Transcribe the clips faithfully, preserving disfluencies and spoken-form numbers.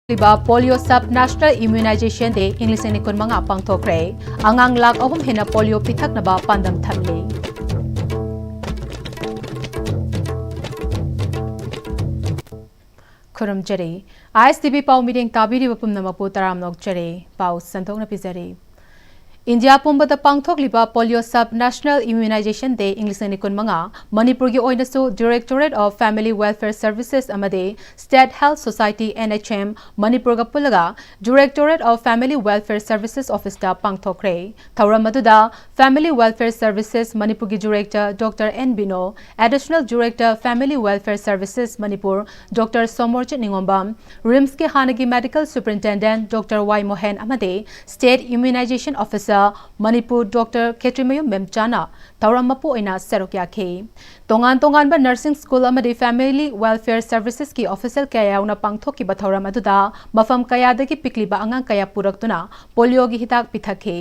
ꯂꯤꯕ Polio Sub National Immunization Day ꯏꯪ ꯂꯤꯁꯤꯡ ꯑꯅꯤ ꯀꯨꯟꯃꯉꯥ ꯄꯥꯡꯊꯣꯛꯈ꯭ꯔꯦ꯫ ꯑꯉꯥꯡ ꯂꯥꯈ ꯑꯍꯨꯝ ꯍꯦꯟꯅ polio ꯄꯤꯊꯛꯅꯕ ꯄꯥꯟꯗꯝ ꯊꯝꯂꯤ꯫ ꯈꯨꯔꯨꯝꯖꯔꯤ꯫ ISTV ꯄꯥꯎ ꯃꯤꯠꯌꯦꯡ ꯇꯥꯕꯤꯔꯤꯕ ꯄꯨꯝꯅꯃꯛꯄꯨ ꯇꯔꯥꯝꯅ ꯑꯣꯛꯆꯔꯤ꯫ ꯄꯥꯎ ꯁꯟꯗꯣꯛꯅ ꯄꯤꯖꯔꯤ꯫ ꯏꯟꯗꯤꯌꯥ ꯄꯨꯝꯕꯗ ꯄꯥꯡꯊꯣꯛꯂꯤꯕ Polio Sub National Immunization Day ꯏꯪ ꯂꯤꯁꯤꯡ ꯑꯅꯤ ꯀꯨꯟꯃꯉꯥ ꯃꯅꯤꯄꯨꯔꯒꯤ ꯑꯣꯏꯅꯁꯨ Directorate of Family Welfare Services ꯑꯃꯗꯤ State Health Society, NHM, ꯃꯅꯤꯄꯨꯔꯒ ꯄꯨꯜꯂꯒ Directorate of Family Welfare Services Office ꯇ ꯄꯥꯡꯊꯣꯛꯈ꯭ꯔꯦ꯫ ꯊꯧꯔꯝ ꯑꯗꯨꯗ Family Welfare Services ꯃꯅꯤꯄꯨꯔꯒꯤ Director Doctor N ꯕꯤꯅꯣ, Additional Director Family Welfare Services Manipur Doctor Somorjit ꯅꯤꯉꯣꯝꯕꯝ, RIMS ꯀꯤ ꯍꯥꯟꯅꯒꯤ Medical Superintendent Doctor ꯋꯥꯏ ꯃꯣꯍꯦꯟ ꯑꯃꯗꯤ State Immunization Officer Manipur Doctor ꯈꯦꯇ꯭ꯔꯤꯃꯌꯨꯝ ꯃꯦꯝꯆꯥꯅ ꯊꯧꯔꯝ ꯃꯄꯨ ꯑꯣꯏꯅ ꯁꯔꯨꯛ ꯌꯥꯈꯤ꯫ ꯇꯣꯉꯥꯟ ꯇꯣꯉꯥꯟꯕ nursing school ꯑꯃꯗꯤ family welfare services ꯀꯤ official ꯀꯌꯥ ꯌꯥꯎꯅ ꯄꯥꯡꯊꯣꯛꯈꯤꯕ ꯊꯧꯔꯝ ꯑꯗꯨꯗ ꯃꯐꯝ ꯀꯌꯥꯗꯒꯤ ꯄꯤꯛꯂꯤꯕ ꯑꯉꯥꯡ ꯀꯌꯥ ꯄꯨꯔꯛꯇꯨꯅ polio ꯒꯤ ꯍꯤꯗꯥꯛ ꯄꯤꯊꯛꯈꯤ꯫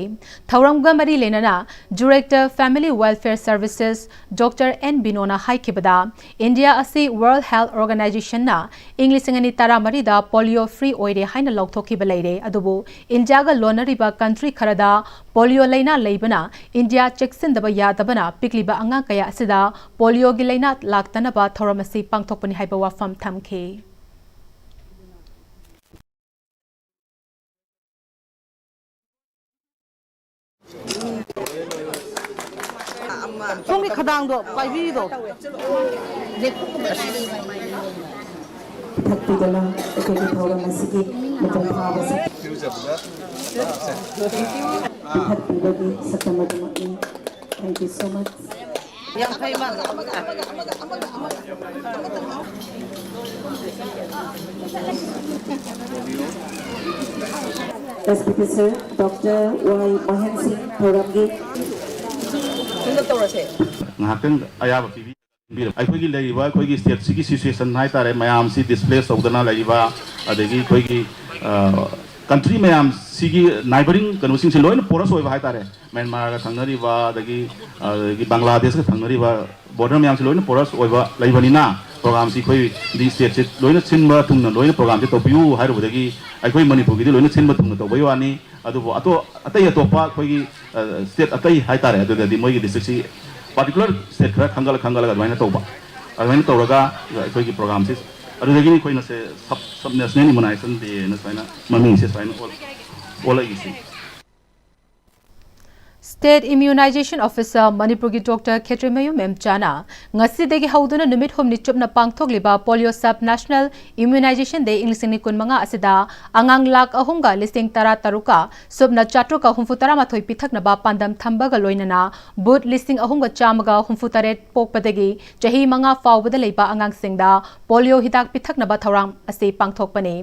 ꯊꯧꯔꯝꯒ ꯃꯔꯤ ꯂꯩꯅꯅ Director Family Welfare Services Doctor N ꯕꯤꯅꯣꯅ ꯍꯥꯏꯈꯤꯕꯗ, ꯏꯟꯗꯤꯌꯥ ꯑꯁꯤ World Health Organization ꯅ ꯏꯪ ꯂꯤꯁꯤꯡ ꯑꯅꯤ ꯇꯔꯥꯃꯔꯤꯗ polio free ꯑꯣꯏꯔꯦ ꯍꯥꯏꯅ ꯂꯥꯎꯊꯣꯛꯈꯤꯕ ꯂꯩꯔꯦ꯫ ꯑꯗꯨꯕꯨ ꯏꯟꯗꯤꯌꯥꯒ ꯂꯣꯟꯅꯔꯤꯕ country ꯈꯔꯗ polio ꯂꯩꯅꯥ ꯂꯩꯕꯅ ꯏꯟꯗꯤꯌꯥ ꯆꯦꯛꯁꯤꯟꯗꯕ ꯌꯥꯗꯕꯅ ꯄꯤꯛꯂꯤꯕ ꯑꯉꯥꯡ ꯀꯌꯥ ꯑꯁꯤꯗ polio ꯒꯤ ꯂꯩꯅꯥ ꯂꯥꯛꯇꯅꯕ ꯊꯧꯔꯝ ꯑꯁꯤ ꯄꯥꯡꯊꯣꯛꯄꯅꯤ ꯍꯥꯏꯕ ꯋꯥꯐꯝ ꯊꯝꯈꯤ꯫ ꯁꯣꯝꯒꯤ ꯈꯗꯥꯡꯗꯣ ꯄꯥꯏꯕꯤꯔꯤꯗꯣ꯫ ꯄꯤꯊꯛꯄꯤꯗꯨꯅ ꯑꯩꯈꯣꯏꯒꯤ ꯊꯧꯔꯝ ꯑꯁꯤꯒꯤ ꯃꯄꯨꯡ ꯐꯥꯕꯁꯤ ꯄꯤꯊꯛꯄꯤꯕꯒꯤ ꯁꯛꯇꯝ ꯑꯗꯨꯃꯛꯅꯤ꯫ Thank you so much. ꯌꯥꯝ ꯐꯩ, ꯃꯥ꯫ S P P sir, Doctor Y Mohan ꯁꯤꯡ ꯊꯧꯔꯝꯒꯤ ꯉꯥꯏꯍꯥꯛꯇꯪ ꯑꯌꯥꯕ ꯄꯤꯕꯤ-, ꯄꯤꯕꯤꯔꯣ꯫ ꯑꯩꯈꯣꯏꯒꯤ ꯂꯩꯔꯤꯕ ꯑꯩꯈꯣꯏꯒꯤ state ꯁꯤꯒꯤ situation ꯍꯥꯏ ꯇꯥꯔꯦ, ꯃꯌꯥꯝꯁꯤ displace ꯇꯧꯗꯅ ꯂꯩꯔꯤꯕ, ꯑꯗꯒꯤ ꯑꯩꯈꯣꯏꯒꯤ, ꯑ, country ꯃꯌꯥꯝꯁꯤꯒꯤ neighbouring ꯀꯩꯅꯣꯁꯤꯡꯁꯦ ꯂꯣꯏꯅ porous ꯑꯣꯏꯕ ꯍꯥꯏ ꯇꯥꯔꯦ꯫ ꯃ꯭ꯌꯥꯟꯃꯥꯔꯒ ꯊꯪꯅꯔꯤꯕ, ꯑꯗꯒꯤ, ꯑꯗꯒꯤ ꯕꯪꯒ꯭ꯂꯥꯗꯦꯁꯀ ꯊꯪꯅꯔꯤꯕ border ꯃꯌꯥꯝꯁꯤ ꯂꯣꯏꯅ porous ꯑꯣꯏꯕ ꯂꯩꯕꯅꯤꯅ, ꯄ꯭ꯔꯣꯒꯥꯝꯁꯤ ꯑꯩꯈꯣꯏꯗꯤ ꯁ꯭ꯇꯦꯠꯁꯤ ꯂꯣꯏꯅ ꯁꯤꯟꯕ ꯊꯨꯡꯅ ꯂꯣꯏꯅ ꯄ꯭ꯔꯣꯒꯥꯝꯁꯤ ꯇꯧꯕꯤꯌꯨ ꯍꯥꯏꯔꯨꯕꯗꯒꯤ ꯑꯩꯈꯣꯏ ꯃꯅꯤꯄꯨꯔꯒꯤꯗꯤ ꯂꯣꯏꯅ ꯁꯤꯟꯕ ꯊꯨꯡꯅ ꯇꯧꯕꯩ ꯋꯥꯅꯤ꯫ ꯑꯗꯨꯕꯨ ꯑꯇꯣ ꯑꯇꯩ ꯑꯇꯣꯞꯄ ꯑꯩꯈꯣꯏꯒꯤ ꯁ꯭ꯇꯦꯠ ꯑꯇꯩ ꯍꯥꯏꯇꯥꯔꯦ, ꯑꯗꯨꯗꯗꯤ ꯃꯣꯏꯒꯤ ꯗꯤꯁꯇ꯭ꯔꯤꯛꯁꯤ ꯄꯥꯔꯇꯤꯀꯨꯂꯔ ꯁ꯭ꯇꯦꯠ ꯈꯔ ꯈꯟꯒꯠꯂ ꯈꯟꯒꯠꯂꯒ ꯑꯗꯨꯃꯥꯏꯅ ꯇꯧꯕ, ꯑꯗꯨꯃꯥꯏꯅ ꯇꯧꯔꯒ ꯑꯩꯈꯣꯏꯒꯤ ꯄ꯭ꯔꯣꯒꯥꯝꯁꯤ ꯑꯗꯨꯗꯒꯤꯅꯤ ꯑꯩꯈꯣꯏꯅ ꯁꯦ ꯁꯕ ꯁꯕ ꯅꯦꯁꯅꯦꯜ ꯏꯃ꯭ꯌꯨꯅꯥꯏꯖꯦꯁꯟ ꯗꯦꯅ ꯁꯨꯃꯥꯏꯅ ꯃꯃꯤꯡꯁꯦ ꯁꯨꯃꯥꯏꯅ ꯑꯣꯜ- ꯑꯣꯜꯂꯛꯏꯁꯤ꯫ State Immunization Officer ꯃꯅꯤꯄꯨꯔꯒꯤ ꯗꯣꯛꯇꯔ ꯈꯦꯇ꯭ꯔꯤꯃꯌꯨꯝ ꯃꯦꯝꯆꯥꯅ ꯉꯁꯤꯗꯒꯤ ꯍꯧꯗꯨꯅ ꯅꯨꯃꯤꯠ ꯍꯨꯝꯅꯤ ꯆꯨꯞꯅ ꯄꯥꯡꯊꯣꯛꯂꯤꯕ ꯄꯣꯂꯤꯑꯣ ꯁꯕ ꯅꯦꯁꯅꯦꯜ ꯏꯝꯌꯨꯅꯥꯏꯖꯦꯁꯟ ꯗꯦ ꯏꯪ ꯂꯤꯁꯤꯡ ꯑꯅꯤ ꯀꯨꯟꯃꯉꯥ ꯑꯁꯤꯗ ꯑꯉꯥꯡ ꯂꯥꯈ ꯑꯍꯨꯝꯒ ꯂꯤꯁꯤꯡ ꯇꯔꯥ ꯇꯔꯨꯛꯀ ꯁꯨꯞꯅ ꯆꯥꯇ꯭ꯔꯨꯛꯀ ꯍꯨꯝꯐꯨ ꯇꯔꯥꯃꯥꯊꯣꯏ ꯄꯤꯊꯛꯅꯕ ꯄꯥꯟꯗꯝ ꯊꯝꯕꯒ ꯂꯣꯏꯅꯅ ꯕꯨꯠ ꯂꯤꯁꯤꯡ ꯑꯍꯨꯝꯒ ꯆꯥꯝꯃꯒ ꯍꯨꯝꯐꯨ ꯇꯔꯦꯠ ꯄꯣꯛꯄꯗꯒꯤ ꯆꯍꯤ ꯃꯉꯥ ꯐꯥꯎꯕꯗ ꯂꯩꯕ ꯑꯉꯥꯡꯁꯤꯡꯗ ꯄꯣꯂꯤꯑꯣ ꯍꯤꯗꯥꯛ ꯄꯤꯊꯛꯅꯕ ꯊꯧꯔꯥꯡ ꯑꯁꯤ ꯄꯥꯡꯊꯣꯛꯄꯅꯤ꯫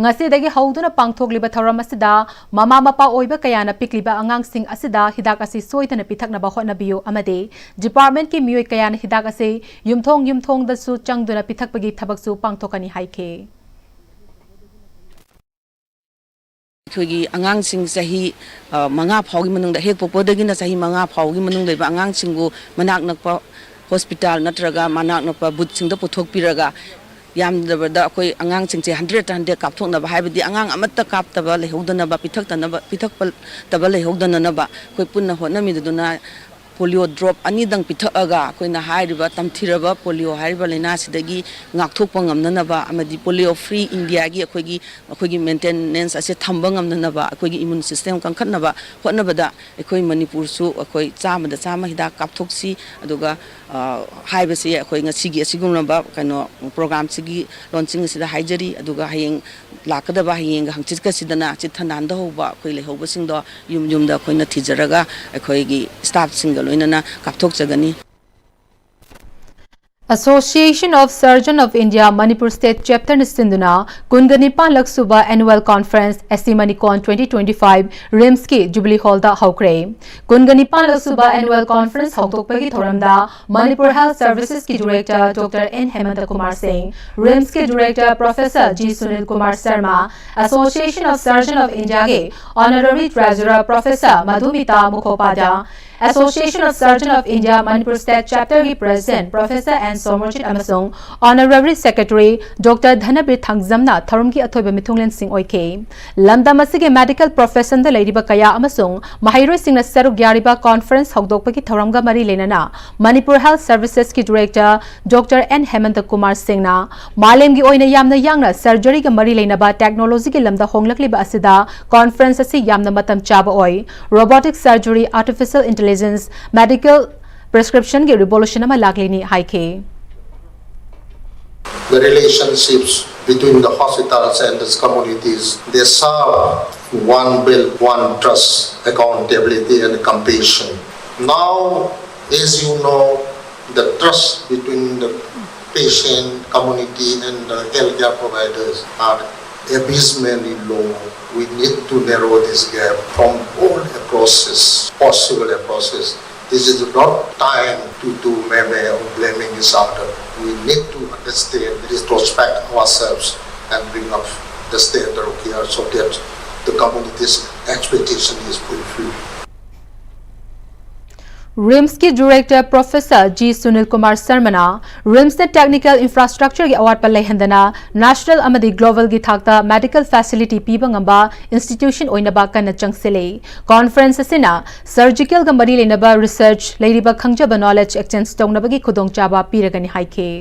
ꯉꯁꯤꯗꯒꯤ ꯍꯧꯗꯨꯅ ꯄꯥꯡꯊꯣꯛꯂꯤꯕ ꯊꯧꯔꯝ ꯑꯁꯤꯗ ꯃꯃꯥ ꯃꯄꯥ ꯑꯣꯏꯕ ꯀꯌꯥꯅ ꯄꯤꯛꯂꯤꯕ ꯑꯉꯥꯡꯁꯤꯡ ꯑꯁꯤꯗ ꯍꯤꯗꯥꯛ ꯑꯁꯤ ꯁꯣꯏꯗꯅ ꯄꯤꯊꯛꯅꯕ ꯍꯣꯠꯅꯕꯤꯌꯨ ꯑꯃꯗꯤ ꯗꯤꯄꯥꯔꯠꯃꯦꯟꯠꯀꯤ ꯃꯤꯑꯣꯏ ꯀꯌꯥꯅ ꯍꯤꯗꯥꯛ ꯑꯁꯤ ꯌꯨꯝꯊꯣꯡ ꯌꯨꯝꯊꯣꯡꯗꯁꯨ ꯆꯪꯗꯨꯅ ꯄꯤꯊꯛꯄꯒꯤ ꯊꯕꯛꯁꯨ ꯄꯥꯡꯊꯣꯛꯀꯅꯤ ꯍꯥꯏꯈꯤ꯫ ꯑꯩꯈꯣꯏꯒꯤ ꯑꯉꯥꯡꯁꯤꯡ ꯆꯍꯤ ꯃꯉꯥ ꯐꯥꯎꯒꯤ ꯃꯅꯨꯡꯗ, ꯍꯦꯛ ꯄꯣꯛꯄꯗꯒꯤꯅ ꯆꯍꯤ ꯃꯉꯥ ꯐꯥꯎꯒꯤ ꯃꯅꯨꯡꯗ ꯂꯩꯕ ꯑꯉꯥꯡꯁꯤꯡꯕꯨ ꯃꯅꯥꯛ ꯅꯛꯄ ꯍꯣꯁꯄꯤꯇꯥꯜ ꯅꯠꯇ꯭ꯔꯒ ꯃꯅꯥꯛ ꯅꯛꯄ ꯕꯨꯠꯁꯤꯡꯗ ꯄꯨꯊꯣꯛꯄꯤꯔꯒ, ꯌꯥꯝꯗ꯭ꯔꯕꯗ ꯑꯩꯈꯣꯏ ꯑꯉꯥꯡꯁꯤꯡꯁꯦ ꯍꯟꯗ꯭ꯔꯦꯠꯇ ꯍꯟꯗ꯭ꯔꯦꯠ ꯀꯥꯞꯊꯣꯛꯅꯕ, ꯍꯥꯏꯕꯗꯤ ꯑꯉꯥꯡ ꯑꯃꯠꯇ ꯀꯥꯞꯇꯕ ꯂꯩꯍꯧꯗꯅꯕ, ꯄꯤꯊꯛꯇꯅꯕ, ꯄꯤꯊꯛꯇꯕ ꯂꯩꯍꯧꯗꯅꯅꯕ ꯑꯩꯈꯣꯏ ꯄꯨꯟꯅ ꯍꯣꯠꯅꯃꯤꯟꯅꯗꯨꯅ ꯄꯣꯂꯤꯑꯣ ꯗ꯭ꯔꯣꯞ ꯑꯅꯤꯗꯪ ꯄꯤꯊꯛꯑꯒ ꯑꯩꯈꯣꯏꯅ ꯍꯥꯏꯔꯤꯕ ꯇꯝꯊꯤꯔꯕ ꯄꯣꯂꯤꯑꯣ ꯍꯥꯏꯔꯤꯕ ꯂꯥꯏꯅꯥꯁꯤꯗꯒꯤ ꯉꯥꯛꯊꯣꯛꯄ ꯉꯝꯅꯅꯕ ꯑꯃꯗꯤ ꯄꯣꯂꯤꯑꯣ ꯐ꯭ꯔꯤ ꯏꯟꯗꯤꯌꯥꯒꯤ ꯑꯩꯈꯣꯏꯒꯤ, ꯑꯩꯈꯣꯏꯒꯤ ꯃꯦꯟꯇꯦꯅꯦꯟꯁ ꯑꯁꯦ ꯊꯝꯕ ꯉꯝꯅꯅꯕ, ꯑꯩꯈꯣꯏꯒꯤ ꯏꯃ꯭ꯌꯨꯟ ꯁꯤꯁꯇꯦꯝ ꯀꯟꯈꯠꯅꯕ ꯍꯣꯠꯅꯕꯗ ꯑꯩꯈꯣꯏ ꯃꯅꯤꯄꯨꯔꯁꯨ ꯑꯩꯈꯣꯏ ꯆꯥꯝꯃꯗ ꯆꯥꯝꯃ ꯍꯤꯗꯥꯛ ꯀꯥꯞꯊꯣꯛꯁꯤ꯫ ꯑꯗꯨꯒ ꯍꯥꯏꯕꯁꯤ ꯑꯩꯈꯣꯏ ꯉꯁꯤꯒꯤ ꯑꯁꯤꯒꯨꯝꯂꯕ ꯀꯩꯅꯣ ꯄ꯭ꯔꯣꯒ꯭ꯔꯥꯝꯁꯤꯒꯤ ꯂꯣꯟꯆꯤꯡ ꯑꯁꯤꯗ ꯍꯥꯏꯖꯔꯤ꯫ ꯑꯗꯨꯒ ꯍꯌꯦꯡ ꯂꯥꯛꯀꯗꯕ ꯍꯌꯦꯡꯒ ꯍꯪꯆꯤꯠꯀꯁꯤꯗꯅ ꯆꯤꯠꯊ ꯅꯥꯟꯗꯍꯧꯕ ꯑꯩꯈꯣꯏ ꯂꯩꯍꯧꯕꯁꯤꯡꯗꯣ ꯌꯨꯝ ꯌꯨꯝꯗ ꯑꯩꯈꯣꯏꯅ ꯊꯤꯖꯔꯒ ꯑꯩꯈꯣꯏꯒꯤ ꯁ꯭ꯇꯥꯐꯁꯤꯡꯒ ꯂꯣꯏꯅꯅ ꯀꯥꯞꯊꯣꯛꯆꯒꯅꯤ꯫ Association of Surgeon of India Manipur State Chapterꯅ ꯁꯤꯟꯗꯨꯅ ꯀꯨꯟꯒ ꯅꯤꯄꯥꯟꯂꯛ ꯁꯨꯕ Annual Conference ꯑꯦꯁꯤ ꯃꯅꯤꯀꯣꯟ twenty twenty-five RIMSꯀꯤ Jubilee Hallꯗ ꯍꯧꯈ꯭ꯔꯦ꯫ ꯀꯨꯟꯒ ꯅꯤꯄꯥꯟꯂꯛ ꯁꯨꯕ Annual Conference ꯍꯧꯗꯣꯛꯄꯒꯤ ꯊꯧꯔꯝꯗ Manipur Health Servicesꯀꯤ Director Doctor N ꯍꯦꯃꯟꯇ Kumar ꯁꯤꯡ, RIMSꯀꯤ Director Professor G Sunil Kumar Sharma, Association of Surgeon of Indiaꯒꯤ Honorary Treasurer Professor ꯃꯙꯨꯃꯤꯇꯥ ꯃꯨꯈꯣꯄꯥꯙ꯭ꯌꯥ, Association of Surgeon of India Manipur State Chapter ꯒꯤ President Professor N ꯁꯣꯃꯔꯖꯤꯠ ꯑꯃꯁꯨꯡ Honorary Secretary Doctor ꯙꯅꯕꯤꯔ ꯊꯥꯡꯖꯝꯅ ꯊꯧꯔꯝꯒꯤ ꯑꯊꯣꯏꯕ ꯃꯤꯊꯨꯡꯂꯦꯟꯁꯤꯡ ꯑꯣꯏꯈꯤ꯫ ꯂꯝꯗꯝ ꯑꯁꯤꯒꯤ medical profession ꯗ ꯂꯩꯔꯤꯕ ꯀꯌꯥ ꯑꯃꯁꯨꯡ ꯃꯍꯩꯔꯣꯏꯁꯤꯡꯅ ꯁꯔꯨꯛ ꯌꯥꯔꯤꯕ conference ꯍꯧꯗꯣꯛꯄꯒꯤ ꯊꯧꯔꯝꯒ ꯃꯔꯤ ꯂꯩꯅꯅ Manipur Health Services ꯀꯤ Director Doctor N ꯍꯦꯃꯟꯇ ꯀꯨꯃꯥꯔ ꯁꯤꯡꯅ ꯃꯥꯂꯦꯝꯒꯤ ꯑꯣꯏꯅ ꯌꯥꯝꯅ ꯌꯥꯡꯅ surgery ꯒ ꯃꯔꯤ ꯂꯩꯅꯕ technology ꯒꯤ ꯂꯝꯗ ꯍꯣꯡꯂꯛꯂꯤꯕ ꯑꯁꯤꯗ conference ꯑꯁꯤ ꯌꯥꯝꯅ ꯃꯇꯝ ꯆꯥꯕ ꯑꯣꯏ꯫ Robotic surgery, artificial intelligence, medical prescription ꯒꯤ revolution ꯑꯃ ꯂꯥꯛꯂꯤꯅꯤ ꯍꯥꯏꯈꯤ꯫ The relationships between the hospitals and the communities, they serve one belt, one trust, accountability and compassion. Now, as you know, the trust between the patient, community and the healthcare providers are abysmally low. We need to narrow this gap from all approaches, possible approaches. This is not time to do meme or blaming each other. We need to understand, retrospect ourselves and bring up the standard of care so that the community's expectation is fulfilled. RIMS ꯀꯤ Director Professor G Sunil Kumar ꯁꯔꯃꯅ RIMS ꯅ technical infrastructure ꯒꯤ ꯑꯋꯥꯠꯄ ꯂꯩꯍꯟꯗꯅ national ꯑꯃꯗꯤ global ꯒꯤ ꯊꯥꯛꯇ medical facility ꯄꯤꯕ ꯉꯝꯕ institution ꯑꯣꯏꯅꯕ ꯀꯟꯅ ꯆꯪꯁꯤꯜꯂꯤ꯫ Conference ꯑꯁꯤꯅ surgical ꯒ ꯃꯔꯤ ꯂꯩꯅꯕ research, ꯂꯩꯔꯤꯕ ꯈꯪꯖꯕ knowledge exchange ꯇꯧꯅꯕꯒꯤ ꯈꯨꯗꯣꯡꯆꯥꯕ ꯄꯤꯔꯒꯅꯤ ꯍꯥꯏꯈꯤ꯫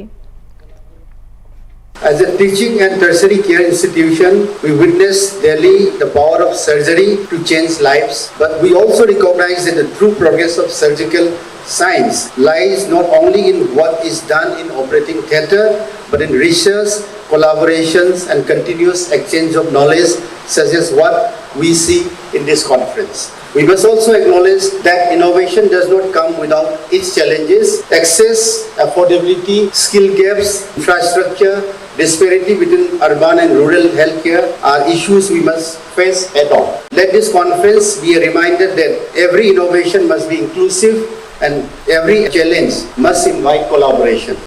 As a teaching and tertiary care institution, we witness daily the power of surgery to change lives, but we also recognize that the true progress of surgical science lies not only in what is done in operating theater, but in research, collaborations, and continuous exchange of knowledge, such as what we see in this conference. We must also acknowledge that innovation does not come without its challenges. Access, affordability, skill gaps, infrastructure, disparity between urban and rural healthcare are issues we must face head on. Let this conference be a reminder that every innovation must be inclusive and every challenge must invite collaboration.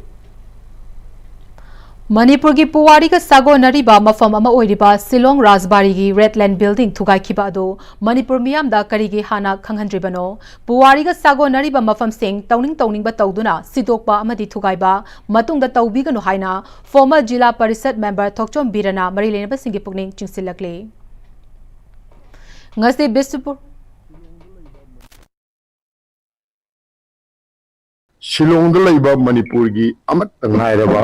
ꯃꯅꯤꯄꯨꯔꯒꯤ ꯄꯨꯋꯥꯔꯤꯒ ꯁꯥꯒꯣꯟꯅꯔꯤꯕ ꯃꯐꯝ ꯑꯃ ꯑꯣꯏꯔꯤꯕ Shillong ꯔꯥꯖꯕꯥꯔꯤꯒꯤ red ꯂꯦꯟ building ꯊꯨꯒꯥꯏꯈꯤꯕ ꯑꯗꯨ ꯃꯅꯤꯄꯨꯔ ꯃꯤꯌꯥꯝꯗ ꯀꯔꯤꯒꯤ ꯍꯥꯟꯅ ꯈꯪꯍꯟꯗ꯭ꯔꯤꯕꯅꯣ? ꯄꯨꯋꯥꯔꯤꯒ ꯁꯥꯒꯣꯟꯅꯔꯤꯕ ꯃꯐꯝꯁꯤꯡ ꯇꯧꯅꯤꯡ ꯇꯧꯅꯤꯡꯕ ꯇꯧꯗꯨꯅ ꯁꯤꯗꯣꯛꯄ ꯑꯃꯗꯤ ꯊꯨꯒꯥꯏꯕ ꯃꯇꯨꯡꯗ ꯇꯧꯕꯤꯒꯅꯨ ꯍꯥꯏꯅ former ꯖꯤꯂꯥ ꯄꯔꯤꯁꯠ member ꯊꯣꯛꯆꯣꯝ ꯕꯤꯔꯅ ꯃꯔꯤ ꯂꯩꯅꯕꯁꯤꯡꯒꯤ ꯄꯨꯛꯅꯤꯡ ꯆꯤꯡꯁꯤꯜꯂꯛꯂꯤ꯫ ꯉꯁꯤ ꯕꯤꯁꯅꯨꯄꯨꯔ ꯁꯤꯂꯣꯡꯗ ꯂꯩꯕ ꯃꯅꯤꯄꯨꯔꯒꯤ ꯑꯃꯠꯇ ꯉꯥꯏꯔꯕ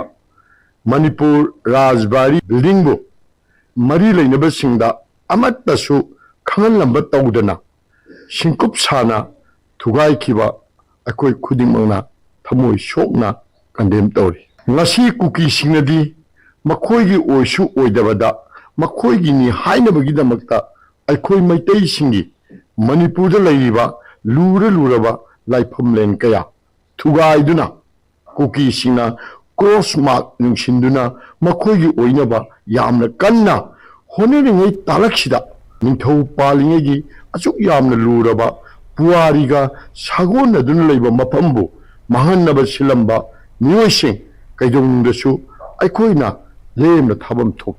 ꯃꯅꯤꯄꯨꯔ ꯔꯥꯖꯕꯥꯔꯤ ꯕꯤꯜꯗꯤꯡꯕꯨ ꯃꯔꯤ ꯂꯩꯅꯕꯁꯤꯡꯗ ꯑꯃꯠꯇꯁꯨ ꯈꯪꯍꯜꯂꯝꯕ ꯇꯧꯗꯅ ꯁꯤꯡꯀꯨꯞ ꯁꯥꯅ ꯊꯨꯒꯥꯏꯈꯤꯕ ꯑꯩꯈꯣꯏ ꯈꯨꯗꯤꯡꯃꯛꯅ ꯊꯃꯣꯏ ꯁꯣꯛꯅ condemn ꯇꯧꯔꯤ꯫ ꯉꯁꯤ ꯀꯨꯀꯤꯁꯤꯡꯅꯗꯤ ꯃꯈꯣꯏꯒꯤ ꯑꯣꯏꯁꯨ ꯑꯣꯏꯗꯕꯗ ꯃꯈꯣꯏꯒꯤꯅꯤ ꯍꯥꯏꯅꯕꯒꯤꯗꯃꯛꯇ ꯑꯩꯈꯣꯏ ꯃꯩꯇꯩꯁꯤꯡꯒꯤ ꯃꯅꯤꯄꯨꯔꯗ ꯂꯩꯔꯤꯕ ꯂꯨꯔ ꯂꯨꯔꯕ ꯂꯥꯏꯐꯝꯂꯦꯟ ꯀꯌꯥ ꯊꯨꯒꯥꯏꯗꯨꯅ ꯀꯨꯀꯤꯁꯤꯡꯅ cross mark ꯌꯨꯡꯁꯤꯟꯗꯨꯅ ꯃꯈꯣꯏꯒꯤ ꯑꯣꯏꯅꯕ ꯌꯥꯝꯅ ꯀꯟꯅ ꯍꯣꯠꯅꯔꯤꯉꯩ ꯇꯥꯂꯛꯁꯤꯗ ꯅꯤꯡꯊꯧ ꯄꯥꯜꯂꯤꯉꯩꯒꯤ ꯑꯁꯨꯛ ꯌꯥꯝꯅ ꯂꯨꯔꯕ ꯄꯨꯋꯥꯔꯤꯒ ꯁꯥꯒꯣꯟꯅꯗꯨꯅ ꯂꯩꯕ ꯃꯐꯝꯕꯨ ꯃꯥꯡꯍꯟꯅꯕ ꯁꯤꯜꯂꯝꯕ ꯃꯤꯑꯣꯏꯁꯤꯡ ꯀꯩꯗꯧꯅꯨꯡꯗꯁꯨ ꯑꯩꯈꯣꯏꯅ ꯂꯦꯝꯅ ꯊꯥꯐꯝ ꯊꯣꯛ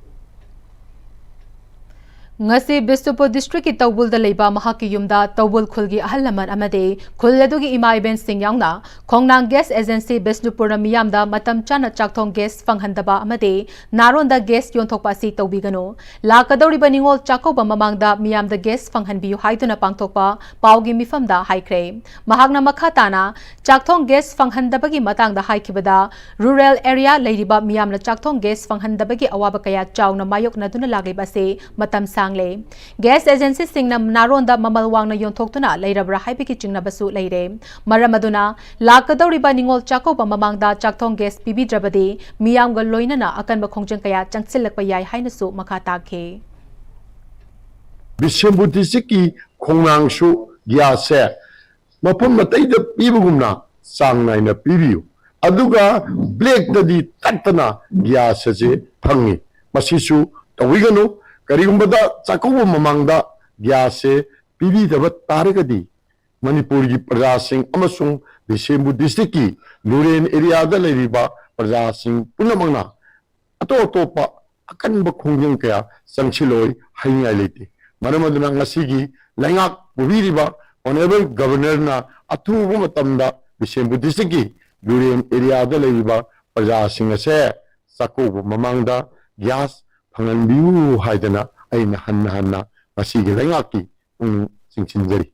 ꯉꯁꯤ ꯕꯤꯁꯅꯨꯄꯨꯔ district ꯀꯤ ꯇꯧꯕꯨꯜꯗ ꯂꯩꯕ ꯃꯍꯥꯛꯀꯤ ꯌꯨꯝꯗ ꯇꯧꯕꯨꯜ ꯈꯨꯜꯒꯤ ꯑꯍꯜ ꯂꯃꯟ ꯑꯃꯗꯤ ꯈꯨꯜ ꯑꯗꯨꯒꯤ ꯏꯃꯥ ꯏꯕꯦꯟꯁꯤꯡ ꯌꯥꯎꯅ ꯈꯣꯡꯅꯥꯡ gas agency ꯕꯤꯁꯅꯨꯄꯨꯔꯅ ꯃꯤꯌꯥꯝꯗ ꯃꯇꯝ ꯆꯥꯅ ꯆꯥꯛꯊꯣꯡ gas ꯐꯪꯍꯟꯗꯕ ꯑꯃꯗꯤ ꯅꯥꯔꯣꯟꯗ gas ꯌꯣꯟꯊꯣꯛꯄ ꯑꯁꯤ ꯇꯧꯕꯤꯒꯅꯨ꯫ ꯂꯥꯛꯀꯗꯧꯔꯤꯕ ꯅꯤꯉꯣꯜ ꯆꯥꯛꯀꯧꯕ ꯃꯃꯥꯡꯗ ꯃꯤꯌꯥꯝꯗ gas ꯐꯪꯍꯟꯕꯤꯌꯨ ꯍꯥꯏꯗꯨꯅ ꯄꯥꯡꯊꯣꯛꯄ ꯄꯥꯎꯒꯤ ꯃꯤꯐꯝꯗ ꯍꯥꯏꯈ꯭ꯔꯦ꯫ ꯃꯍꯥꯛꯅ ꯃꯈꯥ ꯇꯥꯅ ꯆꯥꯛꯊꯣꯡ gas ꯐꯪꯍꯟꯗꯕꯒꯤ ꯃꯇꯥꯡꯗ ꯍꯥꯏꯈꯤꯕꯗ, rural area ꯂꯩꯔꯤꯕ ꯃꯤꯌꯥꯝꯅ ꯆꯥꯛꯊꯣꯡ gas ꯐꯪꯍꯟꯗꯕꯒꯤ ꯑꯋꯥꯕ ꯀꯌꯥ ꯆꯥꯎꯅ ꯃꯥꯌꯣꯛꯅꯗꯨꯅ ꯂꯥꯛꯂꯤꯕ ꯑꯁꯤ ꯃꯇꯝ ꯁꯥꯡꯂꯦ꯫ Gas agency ꯁꯤꯡꯅ ꯅꯥꯔꯣꯟꯗ ꯃꯃꯜ ꯋꯥꯡꯅ ꯌꯣꯟꯊꯣꯛꯇꯨꯅ ꯂꯩꯔꯕ꯭ꯔꯥ ꯍꯥꯏꯕꯒꯤ ꯆꯤꯡꯅꯕꯁꯨ ꯂꯩꯔꯦ꯫ ꯃꯔꯝ ꯑꯗꯨꯅ ꯂꯥꯛꯀꯗꯧꯔꯤꯕ ꯅꯤꯉꯣꯜ ꯆꯥꯛꯀꯧꯕ ꯃꯃꯥꯡꯗ ꯆꯥꯛꯊꯣꯡ gas ꯄꯤꯕꯤꯗ꯭ꯔꯕꯗꯤ ꯃꯤꯌꯥꯝꯒ ꯂꯣꯏꯅꯅ ꯑꯀꯟꯕ ꯈꯣꯡꯖꯪ ꯀꯌꯥ ꯆꯪꯁꯤꯜꯂꯛꯄ ꯌꯥꯏ ꯍꯥꯏꯅꯁꯨ ꯃꯈꯥ ꯇꯥꯈꯤ꯫ ꯕꯤꯁꯦꯝꯄꯨꯔ district ꯀꯤ ꯈꯣꯡꯅꯥꯡꯁꯨ gas ꯁꯦ ꯃꯐꯝ ꯑꯇꯩꯗ ꯄꯤꯕꯒꯨꯝꯅ ꯆꯥꯡ ꯅꯥꯏꯅ ꯄꯤꯕꯤꯌꯨ꯫ ꯑꯗꯨꯒ black ꯇꯗꯤ ꯇꯠꯇꯅ gas ꯑꯁꯤ ꯐꯪꯉꯤ꯫ ꯃꯁꯤꯁꯨ ꯇꯧꯕꯤꯒꯅꯨ꯫ ꯀꯔꯤꯒꯨꯝꯕꯗ ꯆꯥꯛꯀꯧꯕ ꯃꯃꯥꯡꯗ gas ꯁꯦ ꯄꯤꯕꯤꯗꯕ ꯇꯥꯔꯒꯗꯤ ꯃꯅꯤꯄꯨꯔꯒꯤ ꯄ꯭ꯔꯖꯥꯁꯤꯡ ꯑꯃꯁꯨꯡ ꯕꯤꯁꯦꯝꯄꯨꯔ district ꯀꯤ rural area ꯗ ꯂꯩꯔꯤꯕ ꯄ꯭ꯔꯖꯥꯁꯤꯡ ꯄꯨꯝꯅꯃꯛꯅ ꯑꯇꯣꯞ ꯑꯇꯣꯞꯄ ꯑꯀꯟꯕ ꯈꯣꯡꯖꯪ ꯀꯌꯥ ꯆꯪꯁꯤꯜꯂꯣꯏ ꯍꯥꯏꯅꯤꯡꯉꯥꯏ ꯂꯩꯇꯦ꯫ ꯃꯔꯝ ꯑꯗꯨꯅ ꯉꯁꯤꯒꯤ ꯂꯩꯉꯥꯛ ꯄꯨꯕꯤꯔꯤꯕ Honourable Governorꯅ ꯑꯊꯨꯕ ꯃꯇꯝꯗ ꯕꯤꯁꯦꯝꯄꯨꯔ districtꯀꯤ ꯔꯨꯔꯦꯜ ꯑꯦꯔꯤꯌꯥꯗ ꯂꯩꯔꯤꯕ ꯄ꯭ꯔꯖꯥꯁꯤꯡ ꯑꯁꯦ ꯆꯥꯛꯀꯧꯕ ꯃꯃꯥꯡꯗ ꯒ꯭ꯌꯥꯁ ꯐꯪꯍꯟꯕꯤꯌꯨ ꯍꯥꯏꯗꯅ ꯑꯩꯅ ꯍꯟꯅ ꯍꯟꯅ ꯉꯁꯤꯒꯤ ꯂꯩꯉꯥꯛꯀꯤ ꯄꯨꯛꯅꯤꯡ ꯆꯤꯡꯁꯤꯟꯖꯔꯤ꯫